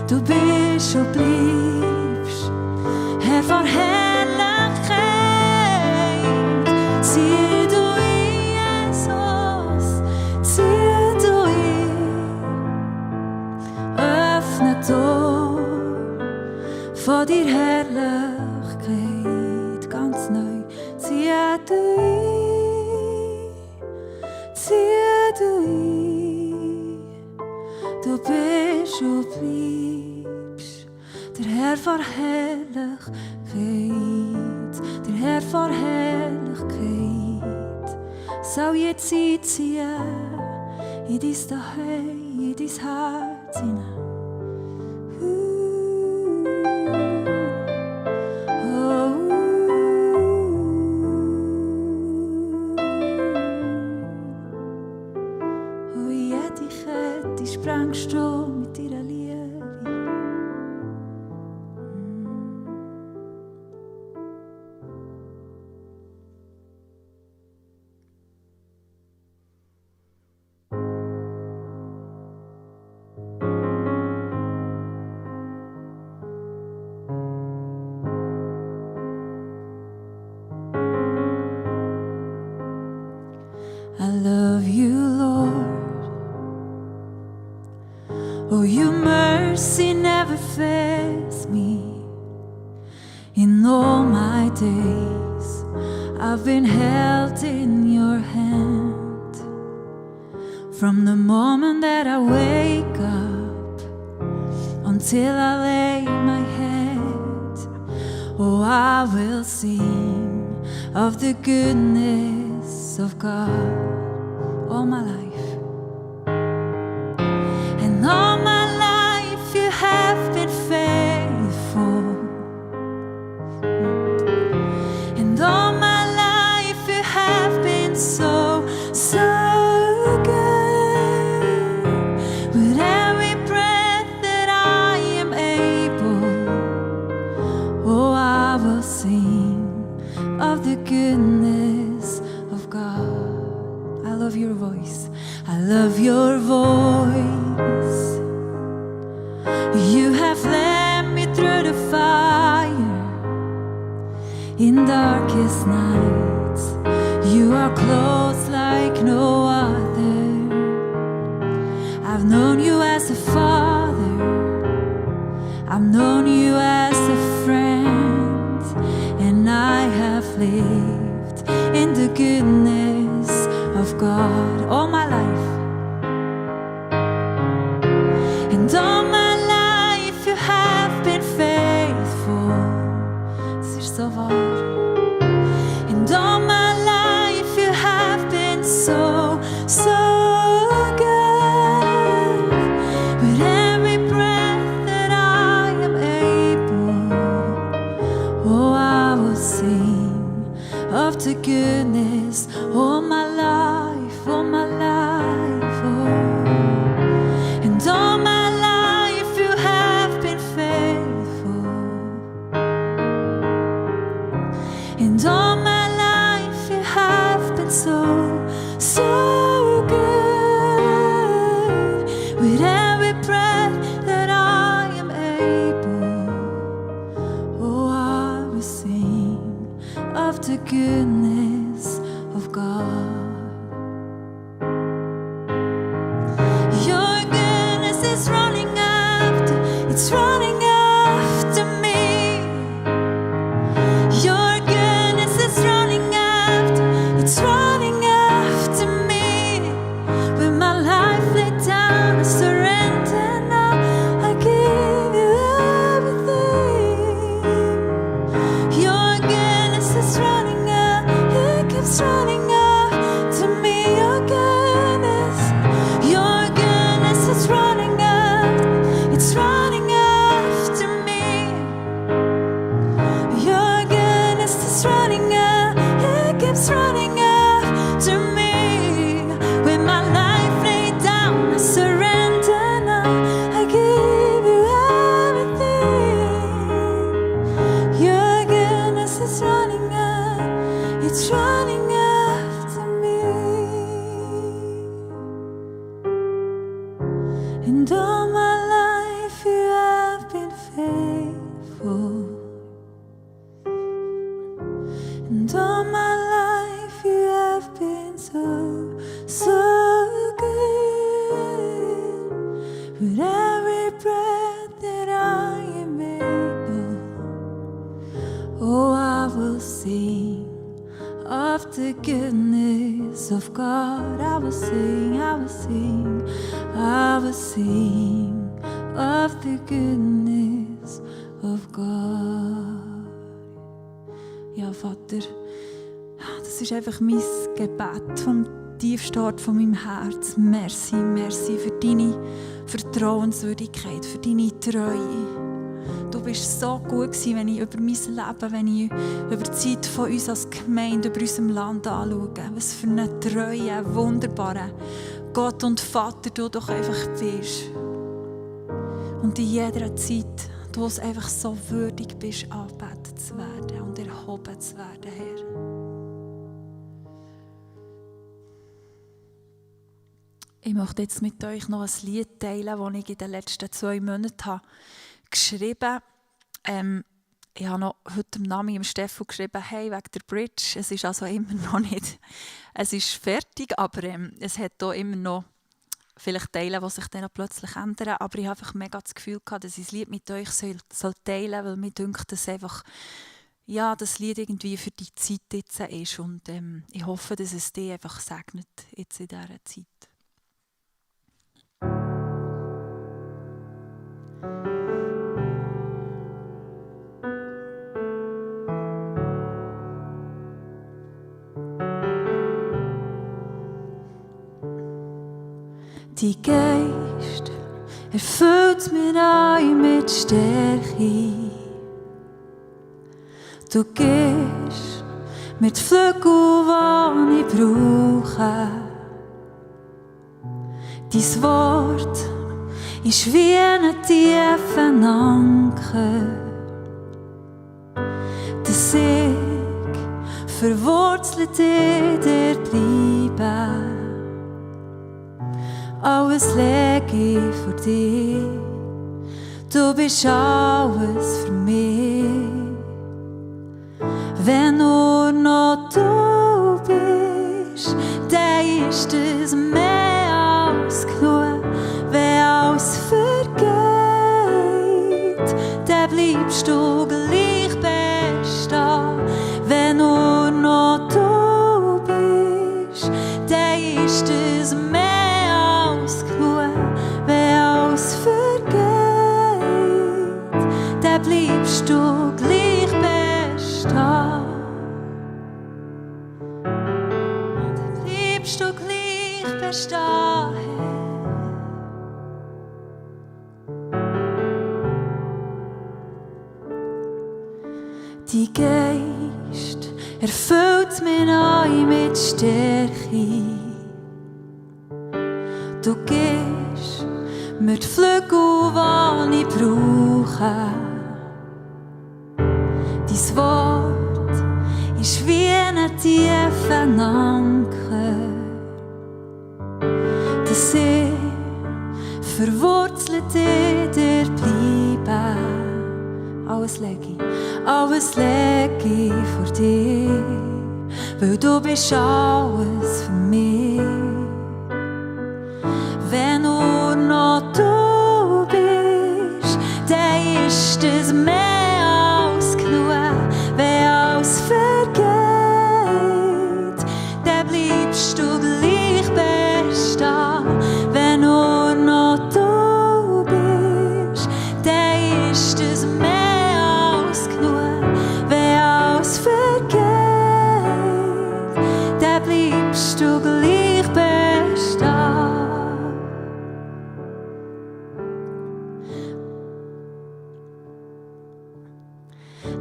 Du bist und bleibst Herr von Herrlichkeit. Zieh du ein, Jesus, zieh du ein. Öffne Tor von dir Herrlichkeit ganz neu. Zieh du ein, zieh du ein. Du bist und bleibst der Herr von Herrlichkeit, der Herr von Herrlichkeit. Soll jetzt einziehen in dein Daheim, in dein Herz hinein. Sprengst du mit deiner Liebe. I love you, Lord. Oh, your mercy never fails me. In all my days, I've been held in your hand. From the moment that I wake up until I lay my head, oh, I will sing of the goodness of God all my life. And all my life you have been faithful. And all my life you have been so, so good. With every breath that I am able, oh, I will sing of the goodness of God. I love your voice. I love your voice. You have led me through the fire in darkest nights. You are close like no other. I've known you as a father. I've known you as a friend. And I have lived in the goodness of God all my life. And all my life you have been faithful. Es ist so wahr. And all my life you have been so, so good. With every breath that I am able, oh, I will sing of the goodness all my life, all my life, oh. And all my life you have been faithful. And all my life you have been so, so good. With every breath that I am able, goodness of God. Your goodness is running after, it's running after me. Your goodness is running after, it's running after me. With my life laid down, I surrender now. I give you everything. Your goodness is running out, it keeps running after me. Your goodness is running out, it's running after me. Your goodness is running out, it keeps running after me. With my life laid down, I surrender now. I give you everything. Your goodness is running out, it's running after me. And all my life you have been faithful. And all my life you have been so, so good. With every breath that I am able, oh, I will sing of the goodness of God. I will sing, I will sing, I will sing of the goodness of God. Ja, Vater, das ist einfach mein Gebet vom tiefsten Ort von meinem Herz. Merci, merci für deine Vertrauenswürdigkeit, für deine Treue. Du bist so gut gewesen, wenn ich über mein Leben, wenn ich über die Zeit von uns als Gemeinde, über unserem Land anschaue. Was für eine treue, wunderbare Gott und Vater du doch einfach bist. Und in jeder Zeit, du es einfach so würdig bist, angebetet zu werden und erhoben zu werden, Herr. Ich möchte jetzt mit euch noch ein Lied teilen, das ich in den letzten 2 Monaten geschrieben habe. Ich habe noch heute am Namen im Steffel geschrieben, hey, wegen der Bridge. Es ist also immer noch nicht, es ist fertig, aber es hat hier immer noch vielleicht Teile, die sich dann plötzlich ändern. Aber ich habe einfach mega das Gefühl gehabt, dass ich das Lied mit euch teilen soll, weil mir denkt, dass einfach, ja, das Lied irgendwie für die Zeit jetzt ist. Und ich hoffe, dass es dich einfach segnet jetzt in dieser Zeit. Die Geist erfüllt mir ein mit Stärke. Du gehst mit Flügeln, die ich brauche. Dein Wort ist wie ein tiefer Anker, dass ich verwurzelt in dir bleibe. Alles lege ich vor dir, du bist alles für mich. Wenn nur noch du bist, dann ist es mehr als genug. Wenn alles vergeht, dann bleibst du gleich bestehen. Wenn nur noch du bist, dann ist es mehr. Dann bleibst du gleich bestehen. Dann bleibst du gleich bestehen. Die Geist erfüllt mich neu mit Stärke. Du gehst mit Flügeln, die ich brauche. Dein Wort ist wie ein tiefer Anker, dass ich verwurzelt in dir bleibe. Alles lege ich vor dir. weil du bist alles für mich. Wenn nur noch du bist, dann ist es mehr als genug. Wenn alles vergeht, dann bleibst du gleich bestehen. Wenn nur noch du bist, dann ist es mehr als genug. Wenn alles vergeht, dann bleibst du gleich bestehen.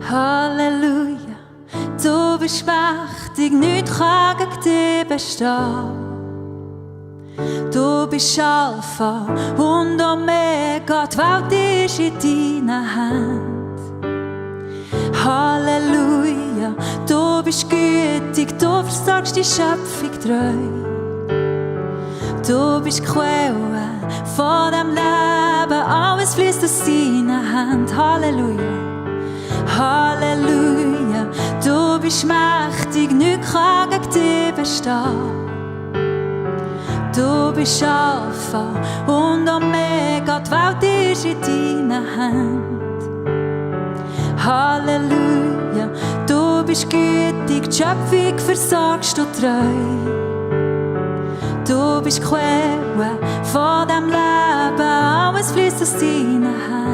Halleluja, du bist mächtig, nichts kann gegen dich bestehen. Du bist Alpha und Omega, die Welt ist in deinen Händen. Halleluja, du bist gütig, du versagst die Schöpfung treu. Du bist die Quelle von dem Leben, alles fließt aus deinen Händen. Halleluja. Halleluja, du bist mächtig, nichts kann gegen dich bestehen. Du bist Alpha und Omega, die Welt ist in deinen Händen. Halleluja, du bist gütig, die Schöpfung versagst du treu. Du bist die Quelle von dem Leben, alles fließt aus deinen Händen.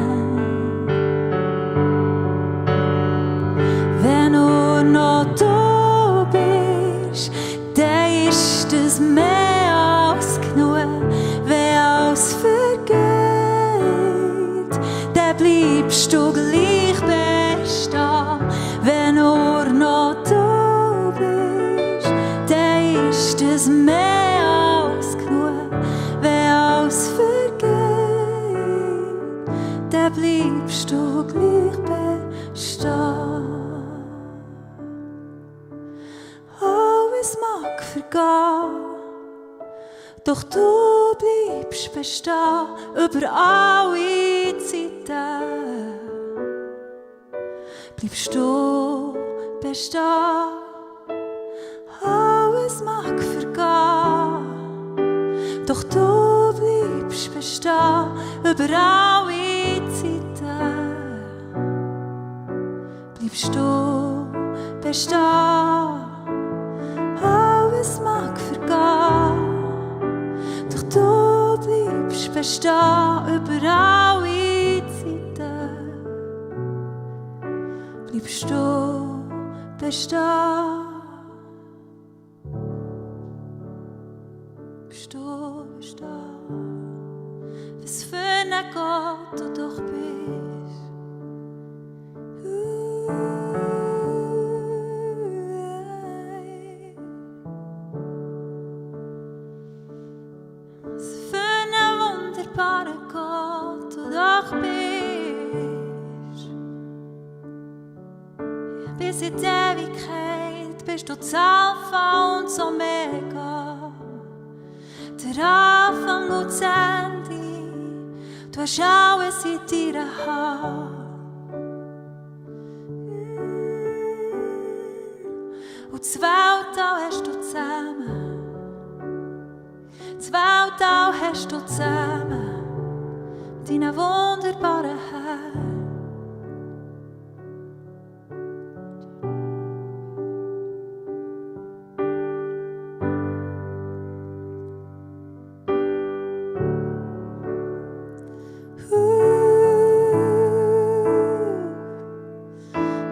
Wenn nur noch du bist, dann ist es mehr als genug. Wenn alles vergeht, dann bleibst du gleich bestehen. Wenn nur noch du bist, dann ist es mehr als genug. Wenn alles vergeht, dann bleibst du gleich bestehen. Alles mag vergehen, doch du bleibst bestehen über alle Zeiten. Bleibst du bestehen. Alles mag vergehen, doch du bleibst bestehen über alle Zeiten. Bleibst du bestehen. Alles mag vergehen, doch du bleibst bestehen über alle Zeiten. Bleibst du bestehen. Bleibst du bestehen. Was für ein Gott du doch bist. Gott du doch bist. Bis in die Ewigkeit bist du das Alpha und das Omega, der Anfang und das Ende. Du hast alles in deiner Hand. Und das Weltall hast du zusammen. Das Weltall hast du zusammen. Deine wunderbaren Herr.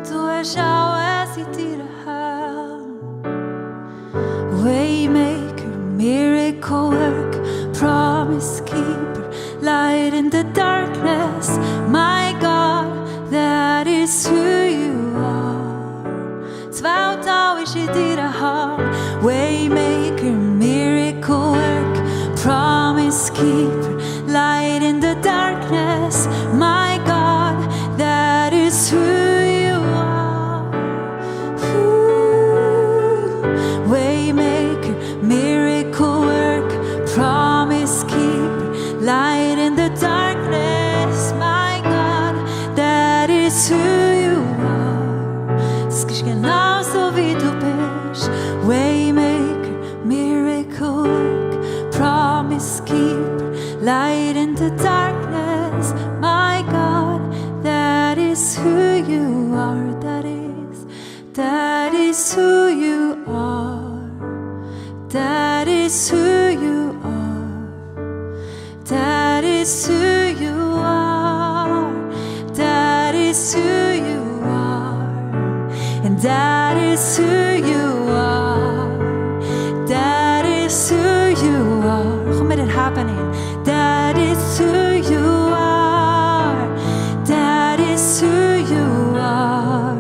Du hast alles in deiner Hand. Waymaker, miracle work, promise keeper, light in the darkness, my God, that is who you are. Das Weltall ist in deiner Hand. Waymaker, miracle work, promise keeper, light in the darkness, my God, that is who you are. Waymaker, miracle work, promise keeper, light in the darkness, my God, that is who you are. Es ist genauso wie du bist. is who you are. That is who you are. That is who you are. That is who you are. That is who you are. And that is who you are. That is who you are. Kom met het happening. That is who you are. That is who you are.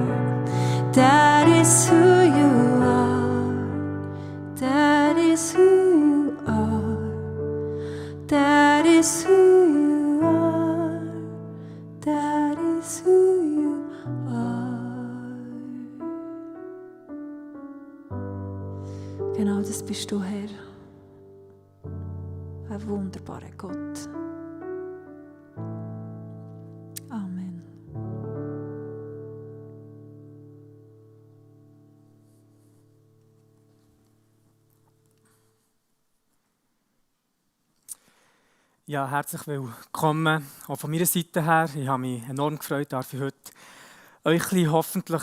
That is who you are. That is who you are. That is who you are. That is who you are. Genau, das bist du, Herr. Ein wunderbarer Gott. Amen. Ja, herzlich willkommen auch von meiner Seite her. Ich habe mich enorm gefreut, darf ich heute euch hoffentlich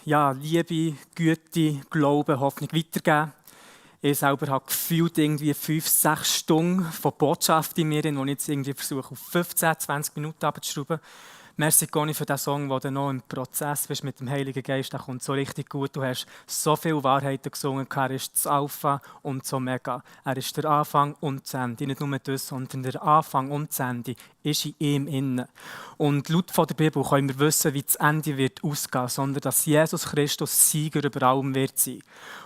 Liebe, Güte, Glauben, Hoffnung weitergeben. Ich selber habe gefühlt irgendwie 5-6 Stunden von Botschaft in mir, die ich jetzt irgendwie versuche, auf 15-20 Minuten abzuschrauben. Merci, Conny, für den Song, wo du noch im Prozess bist mit dem Heiligen Geist. Der kommt so richtig gut. Du hast so viele Wahrheiten gesungen. Er ist das Alpha und das Omega. Er ist der Anfang und das Ende. Nicht nur das, sondern der Anfang und das Ende ist in ihm innen. Und laut von der Bibel können wir wissen, wie das Ende wird ausgehen, sondern dass Jesus Christus Sieger über allem wird sein.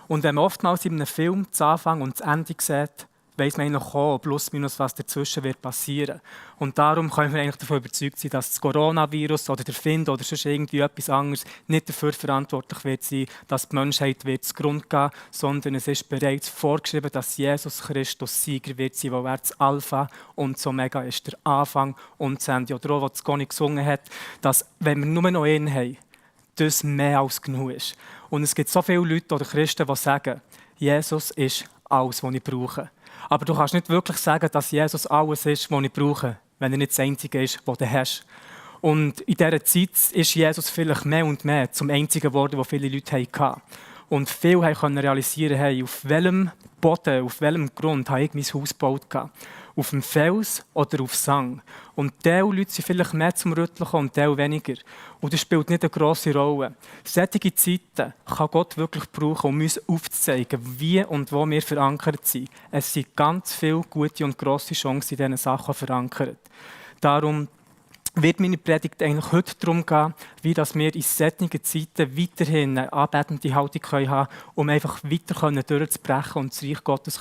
Und wenn man oftmals in einem Film das Anfang und das Ende sieht, weiss man eigentlich auch, plus minus, was dazwischen wird passieren. Und darum können wir eigentlich davon überzeugt sein, dass das Coronavirus oder der Find oder sonst irgendwie etwas anderes nicht dafür verantwortlich wird sein, dass die Menschheit wird zugrunde gehen, sondern es ist bereits vorgeschrieben, dass Jesus Christus Sieger wird sein, weil er das Alpha und das Omega ist, der Anfang und das Ende. Oder auch, was Conny gesungen hat, dass, wenn wir nur noch einen haben, das mehr als genug ist. Und es gibt so viele Leute oder Christen, die sagen, Jesus ist alles, was ich brauche. Aber du kannst nicht wirklich sagen, dass Jesus alles ist, was ich brauche, wenn er nicht das Einzige ist, was du hast. Und in dieser Zeit ist Jesus vielleicht mehr und mehr zum Einzigen geworden, was viele Leute hatten. Und viele konnten realisieren, hey, auf welchem Boden, auf welchem Grund habe ich mein Haus gebaut. Auf dem Fels oder auf Sang. Und diese Leute sind vielleicht mehr zum Rütteln und diese weniger. Und das spielt nicht eine grosse Rolle. Solche Zeiten kann Gott wirklich brauchen, um uns aufzuzeigen, wie und wo wir verankert sind. Es sind ganz viele gute und grosse Chancen in diesen Sachen verankert. Darum wird meine Predigt eigentlich heute darum gehen, wie dass wir in solchen Zeiten weiterhin eine anbetende Haltung haben können, um einfach weiter durchzubrechen und das Reich Gottes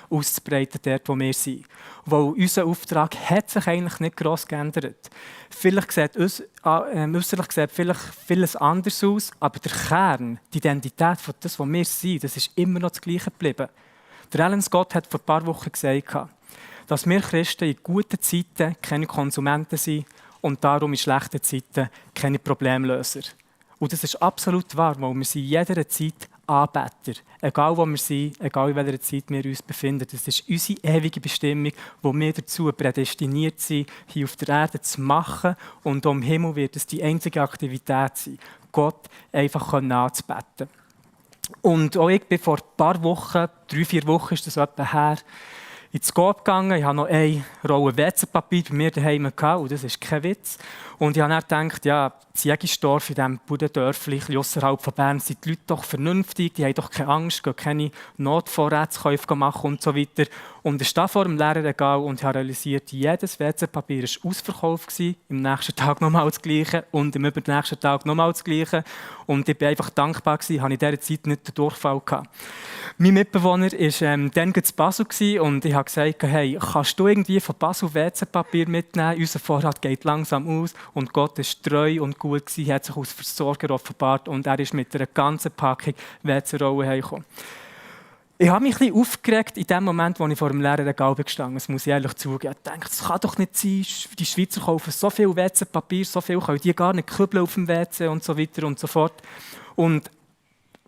auszubreiten, dort wo wir sind. Weil unser Auftrag hat sich eigentlich nicht gross geändert. Vielleicht sieht äußerlich sieht vielleicht vieles anders aus, aber der Kern, die Identität von das, was wir sind, das ist immer noch das Gleiche geblieben. Der Alan Scott hat vor ein paar Wochen gesagt, dass wir Christen in guten Zeiten keine Konsumenten sind, und darum in schlechten Zeiten keine Problemlöser. Und das ist absolut wahr, weil wir sind in jeder Zeit Anbeter. Egal wo wir sind, egal in welcher Zeit wir uns befinden. Das ist unsere ewige Bestimmung, wo wir dazu prädestiniert sind, hier auf der Erde zu machen. Und am Himmel wird es die einzige Aktivität sein, Gott einfach anzubeten. Und auch ich bin vor ein paar Wochen, 3-4 Wochen ist das etwa her, ins Coop gegangen. Ich hatte noch eine Rolle WC-Papier bei mir daheim gehabt, und das ist kein Witz. Und ich habe dann gedacht, ja, das Jägisdorf in diesem Budendörfli, ausserhalb von Bern, sind die Leute doch vernünftig, die haben doch keine Angst, gehen keine Notvorratskäufe machen und so weiter. Und ich stand vor dem leeren Regal und habe realisiert, jedes WC-Papier war ausverkauft gewesen, im nächsten Tag nochmal das Gleiche und im übernächsten Tag nochmal das Gleiche. Und ich war einfach dankbar gewesen, habe in dieser Zeit nicht den Durchfall gehabt. Mein Mitbewohner war dann in Basel und ich habe gesagt, hey, kannst du irgendwie von Basel WC-Papier mitnehmen? Unser Vorrat geht langsam aus und Gott ist treu und gut gewesen, hat sich als Versorger offenbart und er ist mit einer ganzen Packung WC-Rollen heimgekommen. Ich habe mich ein bisschen aufgeregt in dem Moment, als ich vor dem leeren Regal gestanden bin. Das muss ich ehrlich zugeben. Ich dachte, das kann doch nicht sein. Die Schweizer kaufen so viel WC-Papier, so viel können die gar nicht kübeln auf dem WC und so weiter und so fort. Und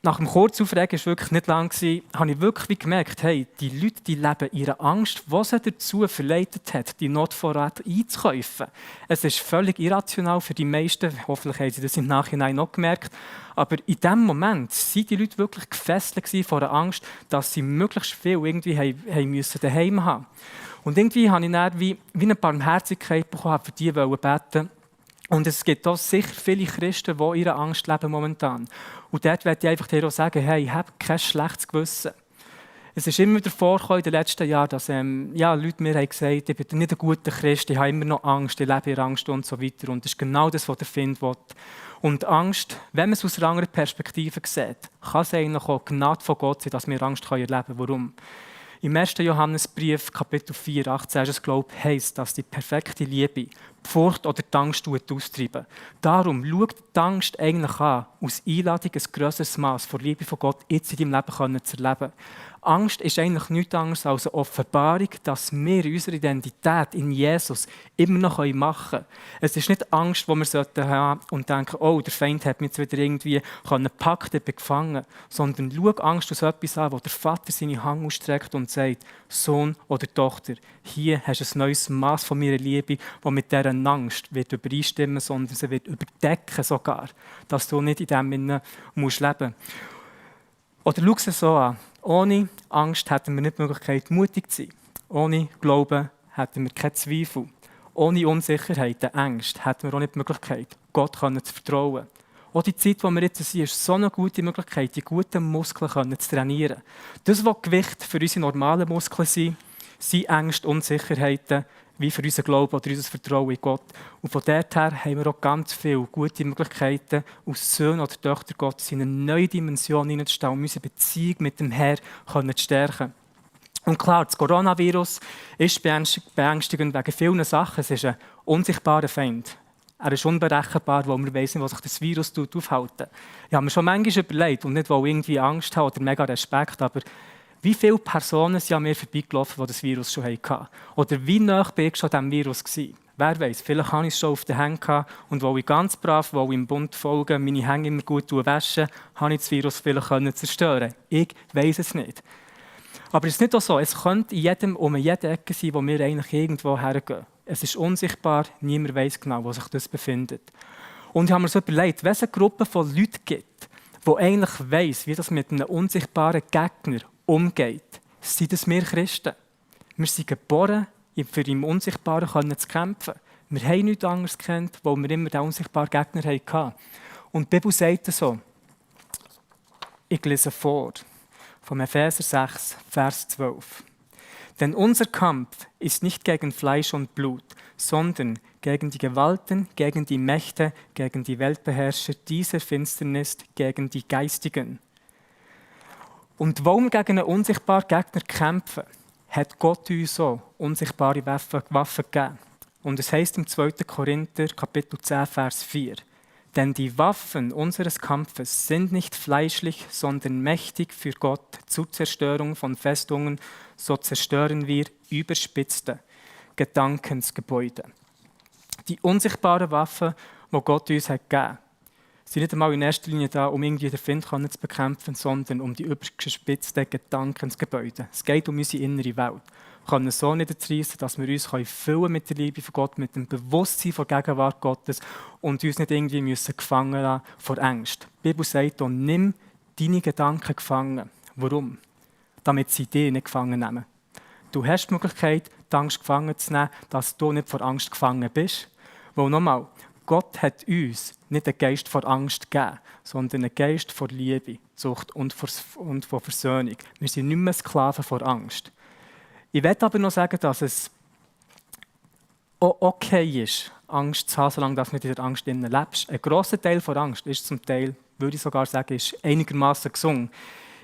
nach dem Kurzaufregen, es war wirklich nicht lang, habe ich wirklich gemerkt, hey, die Leute die leben ihre Angst, die sie dazu verleitet hat, die Notvorräte einzukaufen. Es ist völlig irrational für die meisten, hoffentlich haben sie das im Nachhinein noch gemerkt, aber in dem Moment waren die Leute wirklich gefesselt von der Angst, dass sie möglichst viel irgendwie daheim haben. Und irgendwie habe ich dann wie eine Barmherzigkeit bekommen, für die beten. Und es gibt auch sicher viele Christen, die ihre Angst leben momentan. Und dort möchte ich einfach dir auch sagen, hey, hab kein schlechtes Gewissen. Es ist immer wieder vorgekommen in den letzten Jahren, dass Leute mir haben gesagt, ich bin nicht ein guter Christ, ich habe immer noch Angst, ich lebe in Angst und so weiter. Und das ist genau das, was der Find will. Und Angst, wenn man es aus einer anderen Perspektive sieht, kann es eigentlich auch Gnade von Gott sein, dass wir Angst erleben können. Warum? Im 1. Johannesbrief, Kapitel 4, 18, ist es, heisst, dass die perfekte Liebe die Furcht oder die Angst austreiben. Darum schaut die Angst eigentlich an, aus Einladung ein grösseres Maß von Liebe von Gott jetzt in deinem Leben zu erleben. Angst ist eigentlich nichts anderes als eine Offenbarung, dass wir unsere Identität in Jesus immer noch machen können. Es ist nicht Angst, die wir haben und denken, oh, der Feind hat mich jetzt wieder irgendwie gepackt, ich bin gefangen. Sondern schau Angst als etwas an, wo der Vater seine Hand ausstreckt und sagt, Sohn oder Tochter, hier hast du ein neues Maß von meiner Liebe, das mit dieser Angst wird übereinstimmen, sondern sie wird überdecken sogar, dass du nicht in dem leben musst. Oder schau es so an. Ohne Angst hätten wir nicht die Möglichkeit, mutig zu sein. Ohne Glauben hätten wir keinen Zweifel. Ohne Unsicherheit, Ängste, hätten wir auch nicht die Möglichkeit, Gott zu vertrauen. Auch die Zeit, die wir jetzt sind, ist so eine gute Möglichkeit, die guten Muskeln zu trainieren. Das, was Gewicht für unsere normalen Muskeln sind Ängste, Unsicherheiten, wie für unseren Glauben oder unser Vertrauen in Gott. Und von dort her haben wir auch ganz viele gute Möglichkeiten, als Söhne oder Töchter Gottes in eine neue Dimension hineinzustellen, um unsere Beziehung mit dem Herrn zu stärken. Und klar, das Coronavirus ist beängstigend wegen vielen Sachen. Es ist ein unsichtbarer Feind. Er ist unberechenbar, weil wir wissen, was sich das Virus aufhalten. Ich habe mir schon manchmal überlegt, und nicht, weil ich irgendwie Angst habe oder mega Respekt, aber wie viele Personen sind an mir vorbeigelaufen, die das Virus schon hatten? Oder wie nah war ich schon diesem Virus gewesen? Wer weiß, vielleicht hatte ich es schon auf den Händen und weil ich ganz brav, weil ich im Bund folge, meine Hände immer gut wasche, habe ich das Virus vielleicht zerstören. Ich weiß es nicht. Aber es ist nicht auch so, es könnte in jeder Ecke sein, wo wir eigentlich irgendwo hergehen. Es ist unsichtbar, niemand weiß genau, wo sich das befindet. Und ich habe mir so überlegt, wenn es eine Gruppe von Leuten gibt, die eigentlich weiss, wie das mit einem unsichtbaren Gegner umgeht, sind das wir Christen. Wir sind geboren, für im Unsichtbaren zu kämpfen. Wir haben nichts anderes gekannt, weil wir immer den unsichtbaren Gegner hatten. Und die Bibel sagt es so. Ich lese vor, vom Epheser 6, Vers 12. Denn unser Kampf ist nicht gegen Fleisch und Blut, sondern gegen die Gewalten, gegen die Mächte, gegen die Weltbeherrscher dieser Finsternis, gegen die Geistigen. Und weil wir gegen einen unsichtbaren Gegner kämpfen, hat Gott uns so unsichtbare Waffen gegeben. Und es heißt im 2. Korinther, Kapitel 10, Vers 4. Denn die Waffen unseres Kampfes sind nicht fleischlich, sondern mächtig für Gott zur Zerstörung von Festungen. So zerstören wir überspitzte Gedankensgebäude. Die unsichtbaren Waffen, die Gott uns gegeben hat, sind nicht einmal in erster Linie da, um irgendwie den Find zu bekämpfen, sondern um die überspitzten Gedankensgebäude. Es geht um unsere innere Welt. Wir können so nicht zerreissen, dass wir uns füllen mit der Liebe von Gott, mit dem Bewusstsein von der Gegenwart Gottes und uns nicht irgendwie gefangen lassen vor Angst. Die Bibel sagt, nimm deine Gedanken gefangen. Warum? Damit sie dich nicht gefangen nehmen. Du hast die Möglichkeit, die Angst gefangen zu nehmen, dass du nicht vor Angst gefangen bist. Weil nochmal, Gott hat uns nicht einen Geist vor Angst gegeben, sondern einen Geist vor Liebe, Zucht und vor Versöhnung. Wir sind nicht mehr Sklaven vor Angst. Ich will aber noch sagen, dass es auch okay ist, Angst zu haben, solange du nicht in der Angst lebst. Ein grosser Teil von Angst ist zum Teil, würde ich sogar sagen, ist einigermaßen gesund.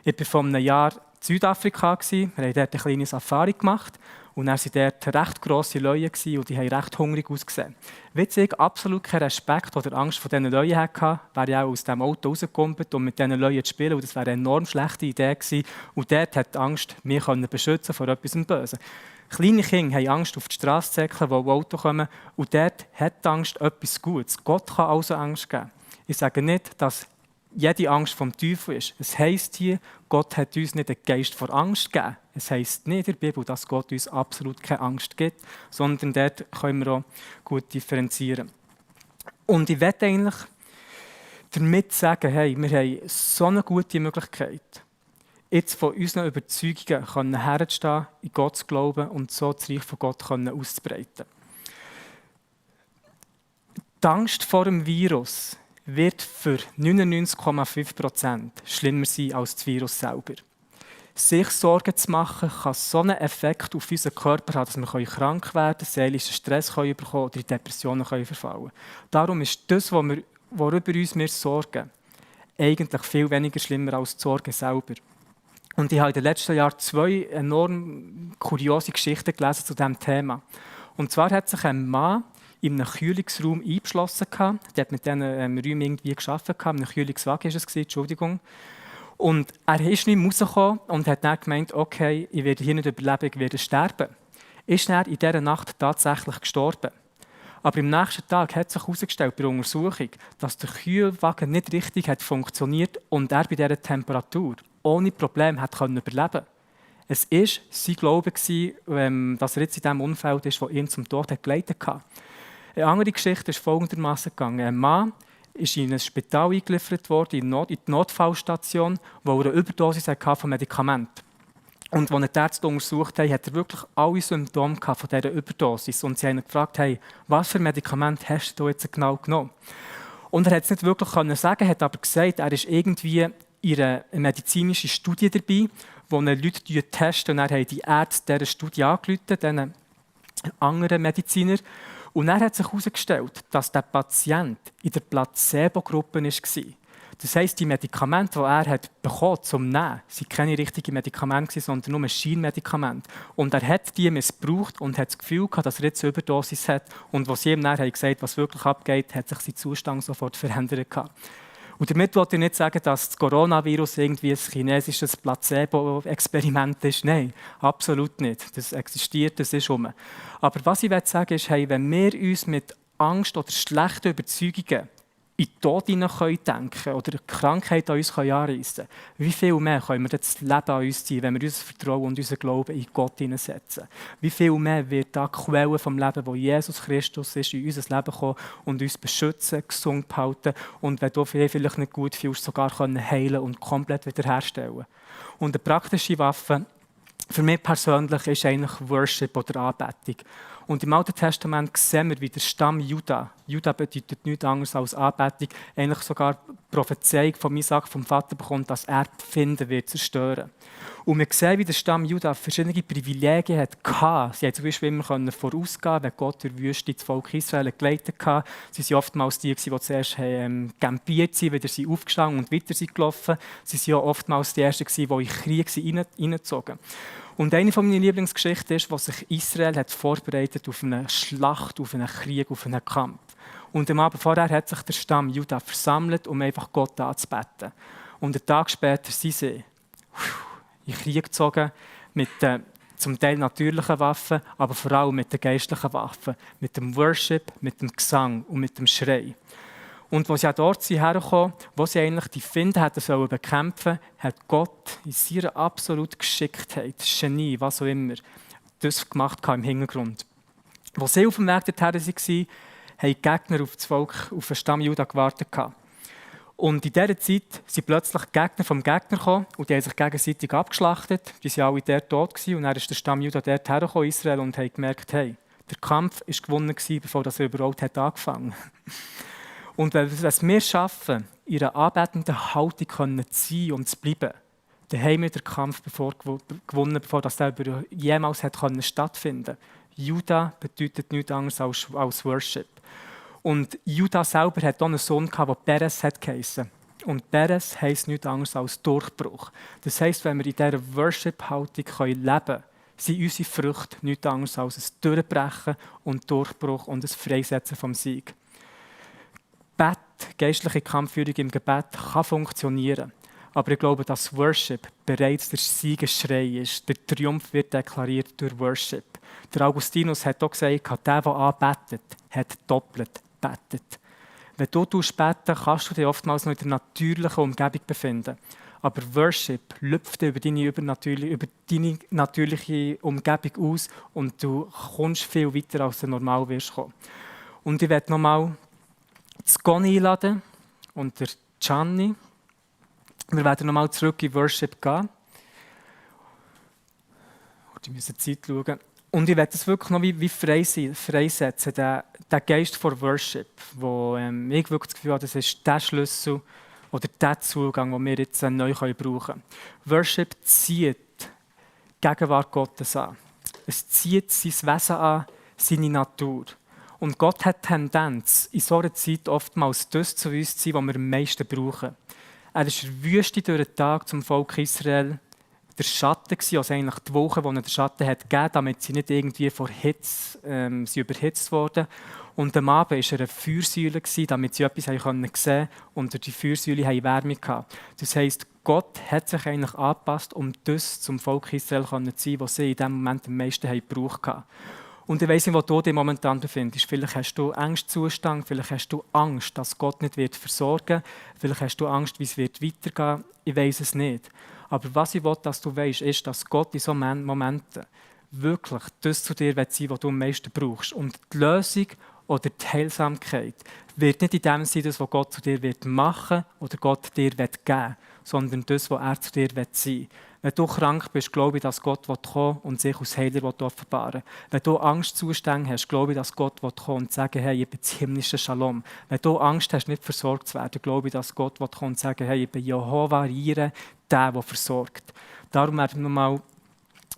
Ich war vor einem Jahr in Südafrika, wir haben dort eine kleine Safari gemacht und dann waren dort recht grosse Löwen und die haben recht hungrig ausgesehen. Wenn ich absolut keinen Respekt oder Angst vor diesen Löwen hatte, wäre ich auch aus dem Auto rausgekommen, um mit diesen Löwen zu spielen. Und das wäre eine enorm schlechte Idee gewesen. Und dort hat die Angst, mich beschützen vor etwas Bösem. Kleine Kinder haben Angst, auf die Straße zu säckeln, wo Autos kommen. Und dort hat die Angst etwas Gutes. Gott kann also Angst geben. Ich sage nicht, dass jede Angst vom Teufel ist. Es heisst hier, Gott hat uns nicht einen Geist vor Angst gegeben. Es heisst nicht in der Bibel, dass Gott uns absolut keine Angst gibt, sondern dort können wir auch gut differenzieren. Und ich möchte eigentlich damit sagen, hey, wir haben so eine gute Möglichkeit, jetzt von unseren Überzeugungen herzustehen, in Gott zu glauben und so das Reich von Gott auszubreiten. Die Angst vor dem Virus wird für 99,5% schlimmer sein als das Virus selber. Sich Sorgen zu machen, kann so einen Effekt auf unseren Körper haben, dass wir krank werden, seelischen Stress bekommen oder in Depressionen verfallen. Darum ist das, worüber wir uns sorgen, eigentlich viel weniger schlimmer als die Sorge selber. Und ich habe in den letzten Jahren 2 enorm kuriose Geschichten gelesen zu diesem Thema. Und zwar hat sich ein Mann in einem Kühlungsraum eingeschlossen. Der hat mit diesen Räumen irgendwie gearbeitet, in einem Kühlungswagen war es, Entschuldigung. Und er ist nicht rausgekommen und hat dann gemeint, okay, ich werde hier nicht überleben, ich werde sterben. Ist dann in dieser Nacht tatsächlich gestorben. Aber am nächsten Tag hat sich herausgestellt bei der Untersuchung, dass der Kühlwagen nicht richtig hat funktioniert und er bei dieser Temperatur ohne Probleme hat überleben konnte. Es war sein Glaube, dass er jetzt in diesem Umfeld ist, das ihn zum Tod geleitet hat. Eine andere Geschichte ist folgendermaßen gegangen. Ein Mann ist in ein Spital eingeliefert worden, in die Notfallstation, wo er eine Überdosis von Medikamenten. Und als die Ärzte untersucht haben, hat er wirklich alle Symptome von dieser Überdosis. Und sie haben ihn gefragt, hey, was für Medikamente hast du jetzt genau genommen? Und er konnte es nicht wirklich sagen, hat aber gesagt, er ist irgendwie in einer medizinischen Studie dabei, wo Leute testen. Und dann haben die Ärzte dieser Studie angerufen, diesen anderen Mediziner. Und dann hat sich herausgestellt, dass der Patient in der Placebo-Gruppe war. Das heisst, die Medikamente, die er bekommen zum Nehmen, waren keine richtigen Medikamente, sondern nur Scheinmedikamente. Und er hat die missbraucht und hat das Gefühl gehabt, dass er jetzt eine Überdosis hat. Und als sie ihm dann gesagt haben, was wirklich abgeht, hat sich sein Zustand sofort verändert. Und damit wollte ich nicht sagen, dass das Coronavirus irgendwie ein chinesisches Placebo-Experiment ist. Nein, absolut nicht. Das existiert, das ist rum. Aber was ich sagen will, ist, hey, wenn wir uns mit Angst oder schlechten Überzeugungen in den Tod denken oder eine Krankheit an uns anreissen können, wie viel mehr können wir das Leben an uns ziehen, wenn wir unser Vertrauen und unseren Glauben in Gott hineinsetzen? Wie viel mehr wird da die Quelle vom Leben, wo Jesus Christus ist, in unser Leben kommen und uns beschützen, gesund behalten und wenn du vielleicht nicht gut fühlst, sogar heilen und komplett wiederherstellen. Und eine praktische Waffe für mich persönlich ist eigentlich Worship oder Anbetung. Und im Alten Testament sehen wir, wie der Stamm Juda bedeutet nichts anderes als Anbetung, eigentlich sogar Prophezeiung von Isaac vom Vater bekommt, dass er die Finden wird zerstören. Und wir sehen, wie der Stamm Juda verschiedene Privilegien hatte. Sie haben zum Beispiel immer vorausgehen, wenn Gott durch die Wüste das Volk Israel geleitet hat. Sie waren oftmals die, die zuerst campiert sind, wieder sind aufgestanden und weiter sind gelaufen. Sie waren auch oftmals die Ersten, die in Krieg hineingezogen. Und eine meiner Lieblingsgeschichten ist, wo sich Israel hat vorbereitet auf eine Schlacht, auf einen Krieg, auf einen Kampf. Und am Abend vorher hat sich der Stamm Juda versammelt, um einfach Gott anzubeten. Und einen Tag später sind sie in Krieg gezogen mit den zum Teil natürlichen Waffen, aber vor allem mit den geistlichen Waffen, mit dem Worship, mit dem Gesang und mit dem Schrei. Und als sie dort hergekommen, wo sie eigentlich die Finden hätten bekämpfen sollen, hat Gott in seiner absoluten Geschicktheit, Genie, was auch immer, das gemacht im Hintergrund. Als sie auf dem Weg dorthin waren, haben die Gegner auf das Volk, auf den Stamm Juda gewartet. Und in dieser Zeit sind plötzlich die Gegner vom Gegner gekommen und die haben sich gegenseitig abgeschlachtet. Die waren alle dort tot gewesen. Und dann ist der Stamm Juda dort hergekommen, Israel, und hat gemerkt, hey, der Kampf war gewonnen, bevor er überhaupt angefangen hat. Und wenn wir es schaffen, in einer anbetenden Haltung zu sein und zu bleiben, dann haben wir den Kampf gewonnen, bevor das jemals stattfinden konnte. Juda bedeutet nichts anderes als Worship. Und Juda selber hat auch einen Sohn, der Perez geheissen. Und Perez heisst nichts anderes als Durchbruch. Das heisst, wenn wir in dieser Worship-Haltung leben können, sind unsere Früchte nichts anderes als ein Durchbrechen und Durchbruch und ein Freisetzen vom Sieg. Gebet, geistliche Kampfführung im Gebet kann funktionieren. Aber ich glaube, dass Worship bereits der Siegesschrei ist. Der Triumph wird deklariert durch Worship. Der Augustinus hat auch gesagt, der anbetet, hat doppelt betet. Wenn du beten, kannst du dich oftmals noch in der natürlichen Umgebung befinden. Aber Worship lüpft über deine natürliche Umgebung aus und du kommst viel weiter, als du normal wirst kommen. Und ich werde nochmal das Conny einladen und der Gianni. Wir werden nochmal zurück in Worship gehen. Ich muss die Zeit schauen. Und ich werde das wirklich noch wie freisetzen, den Geist vor Worship, wo ich wirklich das Gefühl habe, das ist der Schlüssel oder der Zugang, den wir jetzt neu brauchen können. Worship zieht die Gegenwart Gottes an. Es zieht sein Wesen an, seine Natur. Und Gott hat die Tendenz, in so einer Zeit oftmals das zu uns zu sein, was wir am meisten brauchen. Er ist in der Wüste durch den Tag zum Volk Israel der Schatten gewesen, also eigentlich die Woche, die er den Schatten hat gegeben, damit sie nicht irgendwie vor Hitze sie überhitzt wurden. Und am Abend war er eine Feuersäule gewesen, damit sie etwas sehen konnten und durch die Feuersäule haben Wärme gehabt. Das heisst, Gott hat sich eigentlich angepasst, um das zum Volk Israel zu sein, was sie in diesem Moment am meisten gebraucht haben. Und ich weiss nicht, wo du dich momentan befindest. Vielleicht hast du Angstzustand, vielleicht hast du Angst, dass Gott nicht versorgen wird. Vielleicht hast du Angst, wie es weitergehen wird. Ich weiss es nicht. Aber was ich will, dass du weißt, ist, dass Gott in solchen Momenten wirklich das zu dir sein will, was du am meisten brauchst. Und die Lösung oder die Heilsamkeit wird nicht in dem sein, das, was Gott zu dir machen wird oder Gott dir geben will, sondern das, was er zu dir sein will. Wenn du krank bist, glaube ich, dass Gott kommen und sich als Heiler offenbaren will. Wenn du Angstzustände hast, glaube ich, dass Gott kommen und sagen, hey, ich bin das himmlische Shalom. Wenn du Angst hast, nicht versorgt zu werden, glaube ich, dass Gott kommen und sagen, hey, ich bin Jehova Jireh, der versorgt. Darum werden wir nochmal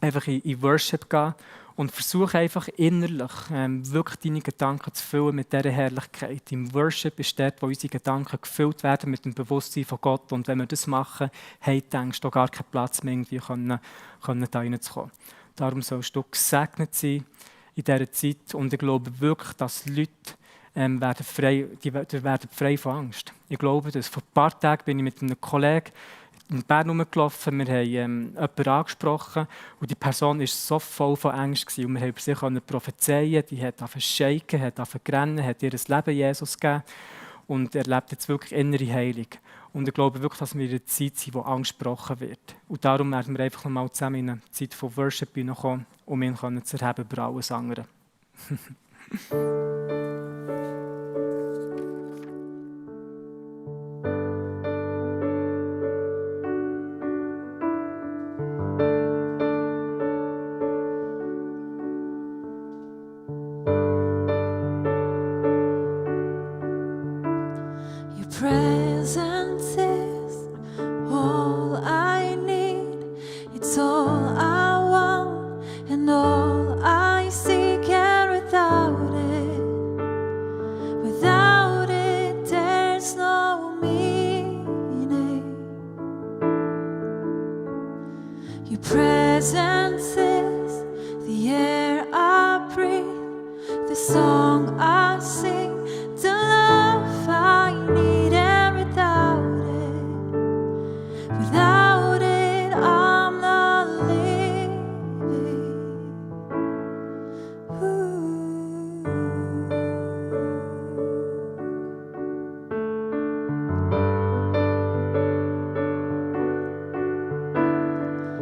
einfach in Worship gehen und versuche einfach innerlich wirklich deine Gedanken zu füllen mit dieser Herrlichkeit. Im Worship ist dort, wo unsere Gedanken gefüllt werden mit dem Bewusstsein von Gott. Und wenn wir das machen, hey, denkst du gar keinen Platz mehr, irgendwie da reinzukommen. Darum sollst du gesegnet sein in dieser Zeit. Und ich glaube wirklich, dass Leute werden frei von Angst. Ich glaube das. Vor ein paar Tagen bin ich mit einem Kollegen in Bern rumgelaufen, wir haben jemanden angesprochen und die Person war so voll von Angst gewesen. Und wir haben über sie prophezeien, die hat angefangen zu shaken, hat angefangen zu rennen, hat ihr Leben Jesus gegeben und erlebt jetzt wirklich innere Heilung. Und ich glaube wirklich, dass wir in einer Zeit sind, wo Angst gebrochen wird. Und darum werden wir einfach nochmal zusammen in eine Zeit von Worship hineinkommen, um ihn zu erheben über alles andere. Presence is all I need. It's all I want and all I seek. And without it, there's no meaning. Your presence is the air I breathe, the song I sing, the love I need. Without it, I'm not living.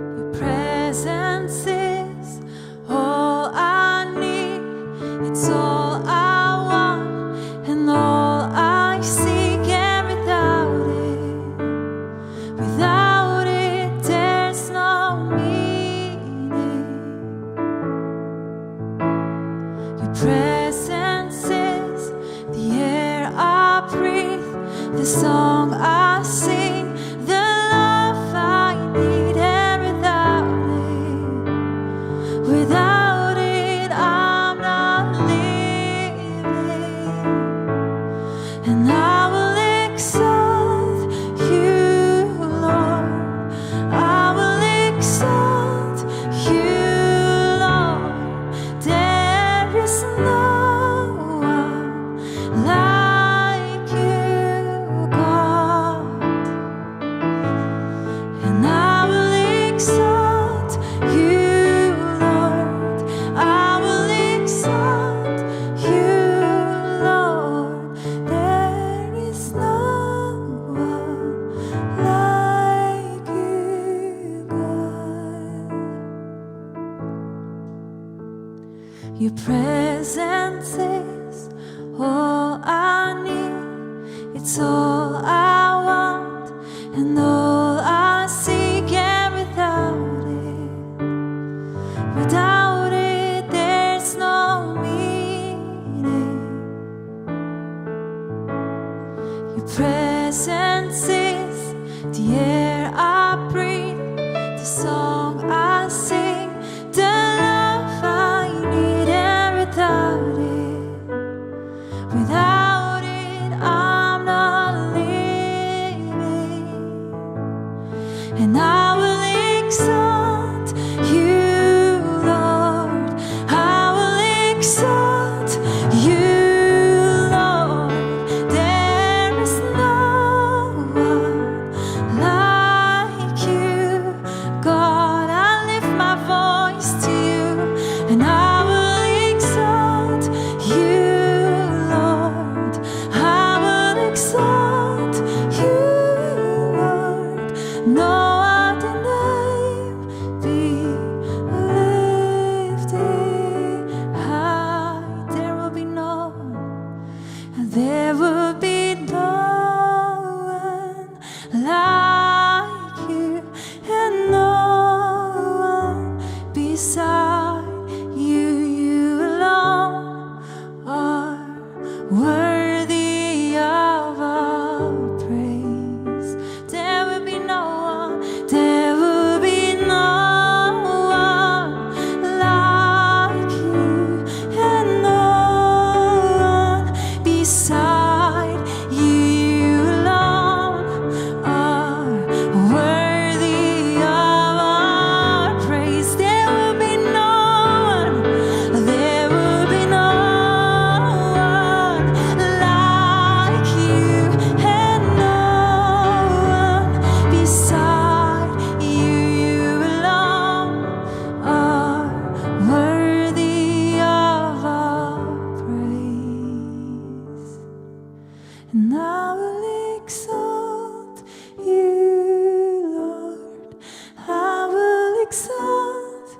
Your presence is all I need. It's all I want and all I seek. And without it, there's no meaning. Your presence is the air I breathe, the song I sing, the love I need. And without it, I'm not living. And I will exalt you, Lord. I will exalt you, Lord. There is no one like you, God. presence is all I need. It's all I want and all I seek, and without it, there's no meaning. Your presence is the air I breathe, the song I sing, the love I need, and without it, I'm not living. And I will exalt you, Lord. I will exalt you, Lord. There is no one like you, God. I lift my voice to you, and I will exalt you, Lord. I will exalt you, Lord. No other name be lifted high. There will be no one, there will be no one like you, and no one beside you. You alone are worthy of our praise. There will be no one, there will be no one like you, and no one beside you. You alone are worthy of our praise. There will be no one, there will be no one like you, and no one beside you. You alone are worthy of our praise. And I will exalt you, Lord. I will exalt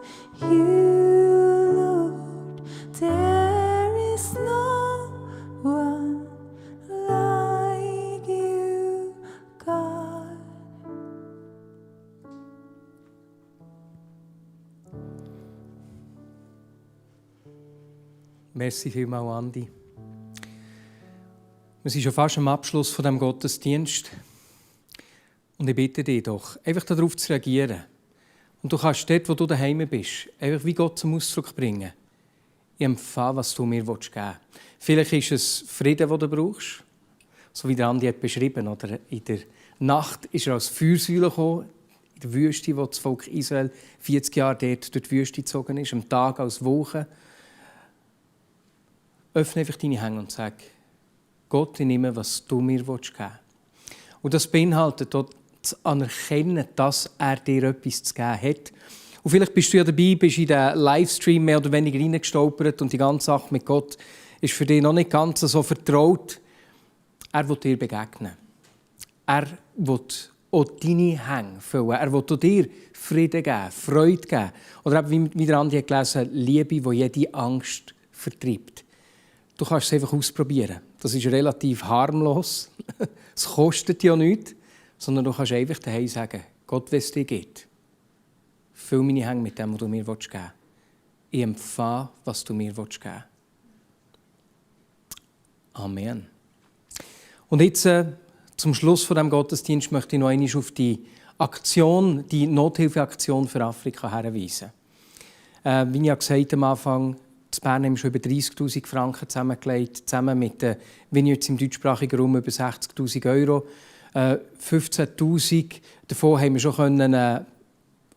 you, Lord. There is no one like you, God. Merci vielmals, Andi. Wir sind schon fast am Abschluss von dem Gottesdienst. Und ich bitte dich doch, einfach darauf zu reagieren. Und du kannst dort, wo du daheim bist, einfach wie Gott zum Ausdruck bringen. Ich empfehle, was du mir geben willst. Vielleicht ist es Frieden, den du brauchst, so wie der Andi hat beschrieben. Oder in der Nacht ist er als Feuersäule gekommen, in der Wüste, wo das Volk Israel 40 Jahre dort durch die Wüste gezogen ist, am Tag als Woche. Öffne einfach deine Hände und sag, Gott, ich nehme, was du mir geben willst. Und das beinhaltet auch zu anerkennen, dass er dir etwas zu geben hat. Und vielleicht bist du ja dabei, bist in den Livestream mehr oder weniger reingestolpert und die ganze Sache mit Gott ist für dich noch nicht ganz so vertraut. Er will dir begegnen. Er will auch deine Hände füllen. Er will auch dir Frieden geben, Freude geben. Oder wie der Andi hat gelesen, Liebe, die jede Angst vertreibt. Du kannst es einfach ausprobieren. Das ist relativ harmlos. Es kostet ja nichts. Sondern du kannst einfach daheim sagen, Gott, wenn es dir geht, füll meine Hände mit dem, was du mir geben willst. Ich empfange, was du mir geben willst. Amen. Und jetzt zum Schluss von dem Gottesdienst möchte ich noch einmal auf die Aktion, die Nothilfeaktion für Afrika hinweisen. Wie ich ja gesagt am Anfang, in Bern haben wir schon über 30'000 Franken zusammengelegt, zusammen mit den Vineyards im deutschsprachigen Raum über 60'000 Euro. 15'000 davon haben wir schon können,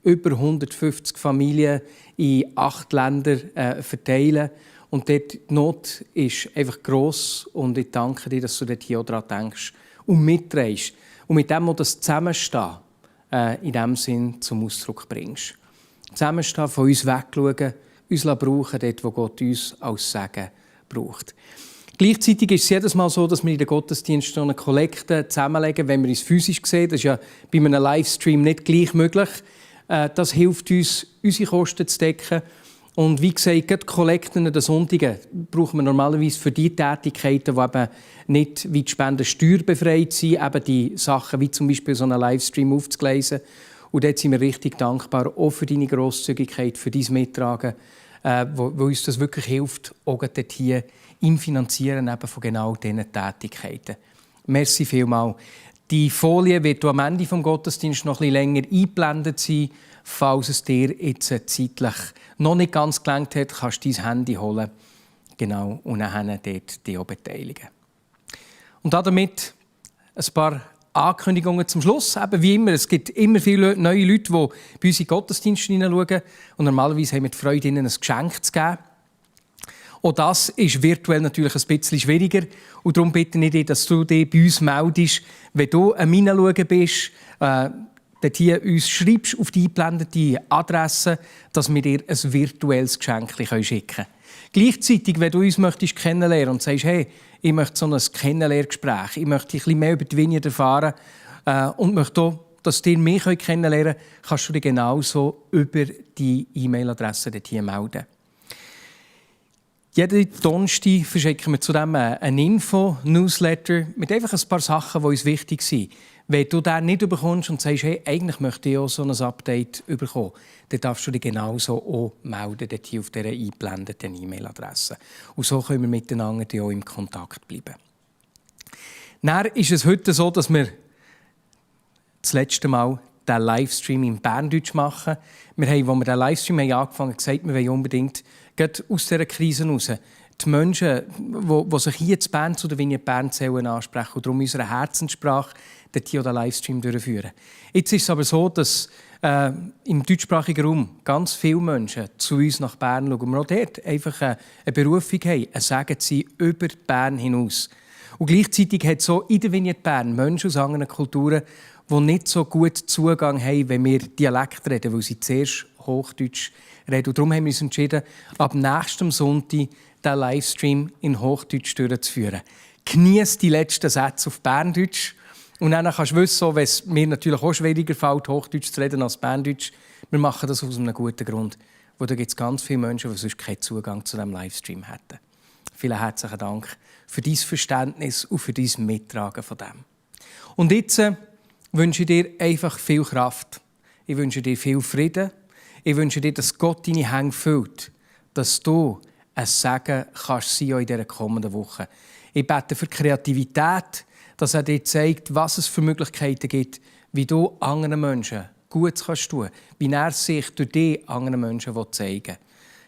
über 150 Familien in 8 Ländern verteilen. Und dort die Not ist einfach gross. Und ich danke dir, dass du dort hier auch daran denkst und mitträgst. Und mit dem auch das Zusammenstehen in diesem Sinn zum Ausdruck bringst. Zusammenstehen, von uns wegschauen, uns brauchen, dort, wo Gott uns als Segen braucht. Gleichzeitig ist es jedes Mal so, dass wir in den Gottesdiensten eine Kollekte zusammenlegen, wenn wir uns physisch sehen. Das ist ja bei einem Livestream nicht gleich möglich. Das hilft uns, unsere Kosten zu decken. Und wie gesagt, gerade Kollekten an den Sonntagen brauchen wir normalerweise für die Tätigkeiten, die eben nicht wie die Spenden steuerbefreit sind, eben die Sachen wie zum Beispiel so einen Livestream aufzugleisen. Und dort sind wir richtig dankbar, auch für deine Grosszügigkeit, für dein Mittragen, wo uns das wirklich hilft, auch dort hier im Finanzieren eben von genau diesen Tätigkeiten. Merci vielmals. Die Folie wird am Ende des Gottesdienstes noch ein bisschen länger eingeblendet sein. Falls es dir jetzt zeitlich noch nicht ganz gelangt hat, kannst du dein Handy holen. Genau, und dann dort dich auch beteiligen. Und damit ein paar Ankündigungen zum Schluss. Eben wie immer, es gibt immer viele neue Leute, die bei uns in den Gottesdienst hineinschauen. Und normalerweise haben wir die Freude, ihnen ein Geschenk zu geben. Auch das ist virtuell natürlich ein bisschen schwieriger. Und darum bitte ich dich, dass du dich bei uns meldest, wenn du am Hineinschauen bist, dort hier uns schreibst auf die eingeblendete Adresse, dass wir dir ein virtuelles Geschenk schicken können. Gleichzeitig, wenn du uns möchtest kennenlernen und sagst, hey, ich möchte so ein Kennenlerngespräch, ich möchte ein bisschen mehr über die Vineyard erfahren und möchte auch, dass ihr mich kennenlernen könnt, kannst du dich genauso über die E-Mail-Adresse dort hier melden. Jeden Donnerstag verschicken wir zudem einen Info-Newsletter mit einfach ein paar Sachen, die uns wichtig sind. Wenn du den nicht bekommst und sagst, hey, eigentlich möchte ich auch so ein Update bekommen, dann darfst du dich genauso auch melden, dort hier auf dieser eingeblendeten E-Mail-Adresse. Und so können wir miteinander auch im Kontakt bleiben. Dann ist es heute so, dass wir das letzte Mal den Livestream in Berndeutsch machen. Wir haben, als wir den Livestream angefangen haben, gesagt, wir wollen unbedingt gerade aus dieser Krise heraus die Menschen, die sich hier zu Bern, zu der Vineyard Bern zählen, ansprechen und darum unsere Herzenssprache dort hier den Livestream durchführen. Jetzt ist es aber so, dass im deutschsprachigen Raum ganz viele Menschen zu uns nach Bern schauen und wir auch dort einfach eine Berufung haben, ein Segen sein über Bern hinaus. Und gleichzeitig hat es so in der Vineyard Bern Menschen aus anderen Kulturen, die nicht so gut Zugang haben, wenn wir Dialekt reden, weil sie zuerst Hochdeutsch reden. Und darum haben wir uns entschieden, ab nächstem Sonntag den Livestream in Hochdeutsch durchzuführen. Genieß die letzten Sätze auf Berndeutsch. Und dann kannst du wissen, wenn es mir natürlich auch schwieriger fällt, Hochdeutsch zu reden als Berndeutsch, wir machen das aus einem guten Grund. Wo da gibt es ganz viele Menschen, die sonst keinen Zugang zu diesem Livestream hätten. Vielen herzlichen Dank für dein Verständnis und für dein Mittragen von dem. Und jetzt wünsche ich dir einfach viel Kraft. Ich wünsche dir viel Frieden. Ich wünsche dir, dass Gott deine Hände füllt, dass du ein Segen kannst sein in dieser kommenden Woche. Ich bete für Kreativität, dass er dir zeigt, was es für Möglichkeiten gibt, wie du anderen Menschen Gutes kannst tun, wie er sich durch dich anderen Menschen zeigen will.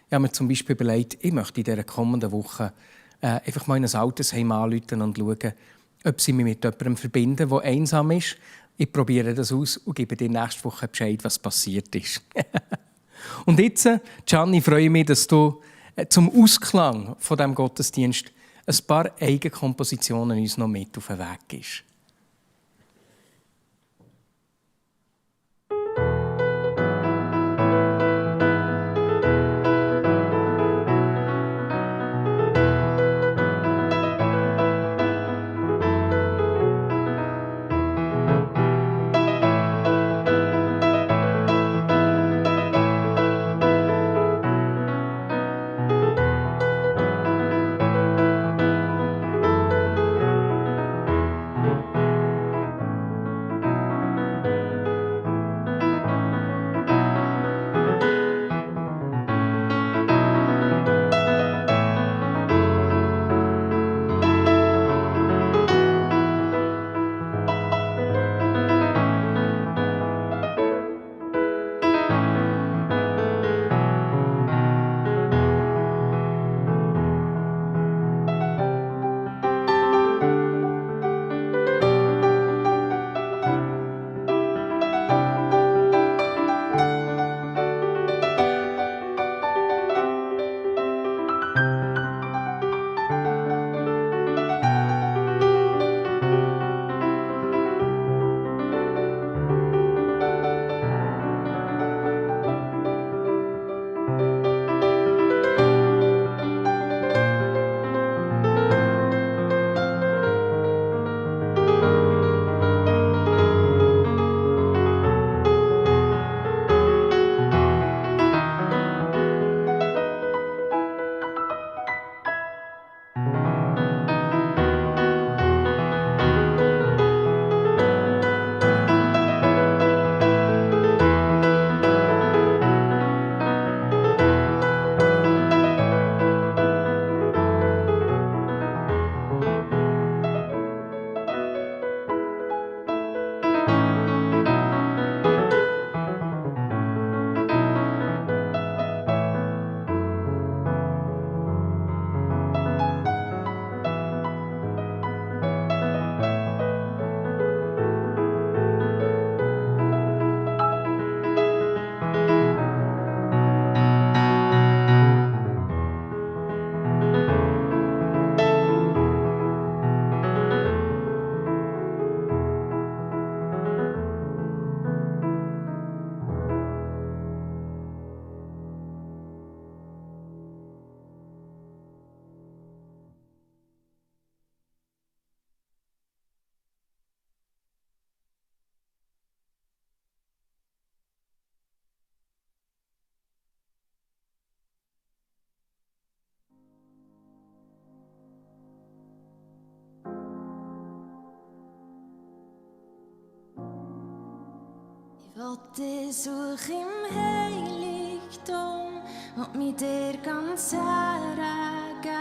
Ich habe mir zum Beispiel überlegt, ich möchte in dieser kommenden Woche einfach mal in ein Altersheim anrufen und schauen, ob sie mich mit jemandem verbinden, der einsam ist. Ich probiere das aus und gebe dir nächste Woche Bescheid, was passiert ist. Und jetzt, Gianni, freue ich mich, dass du zum Ausklang von diesem Gottesdienst ein paar Eigenkompositionen uns noch mit auf den Weg gibst. Wollt ich suche im Heiligtum und mich dir ganz hergeben.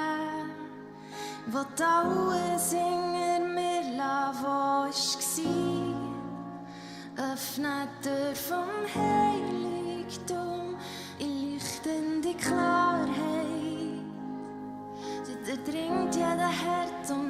Wollt alles hinter mir lassen, was war. Öffne die Tür vom Heiligtum in leuchtende Klarheit. Da dringt jeder Herz um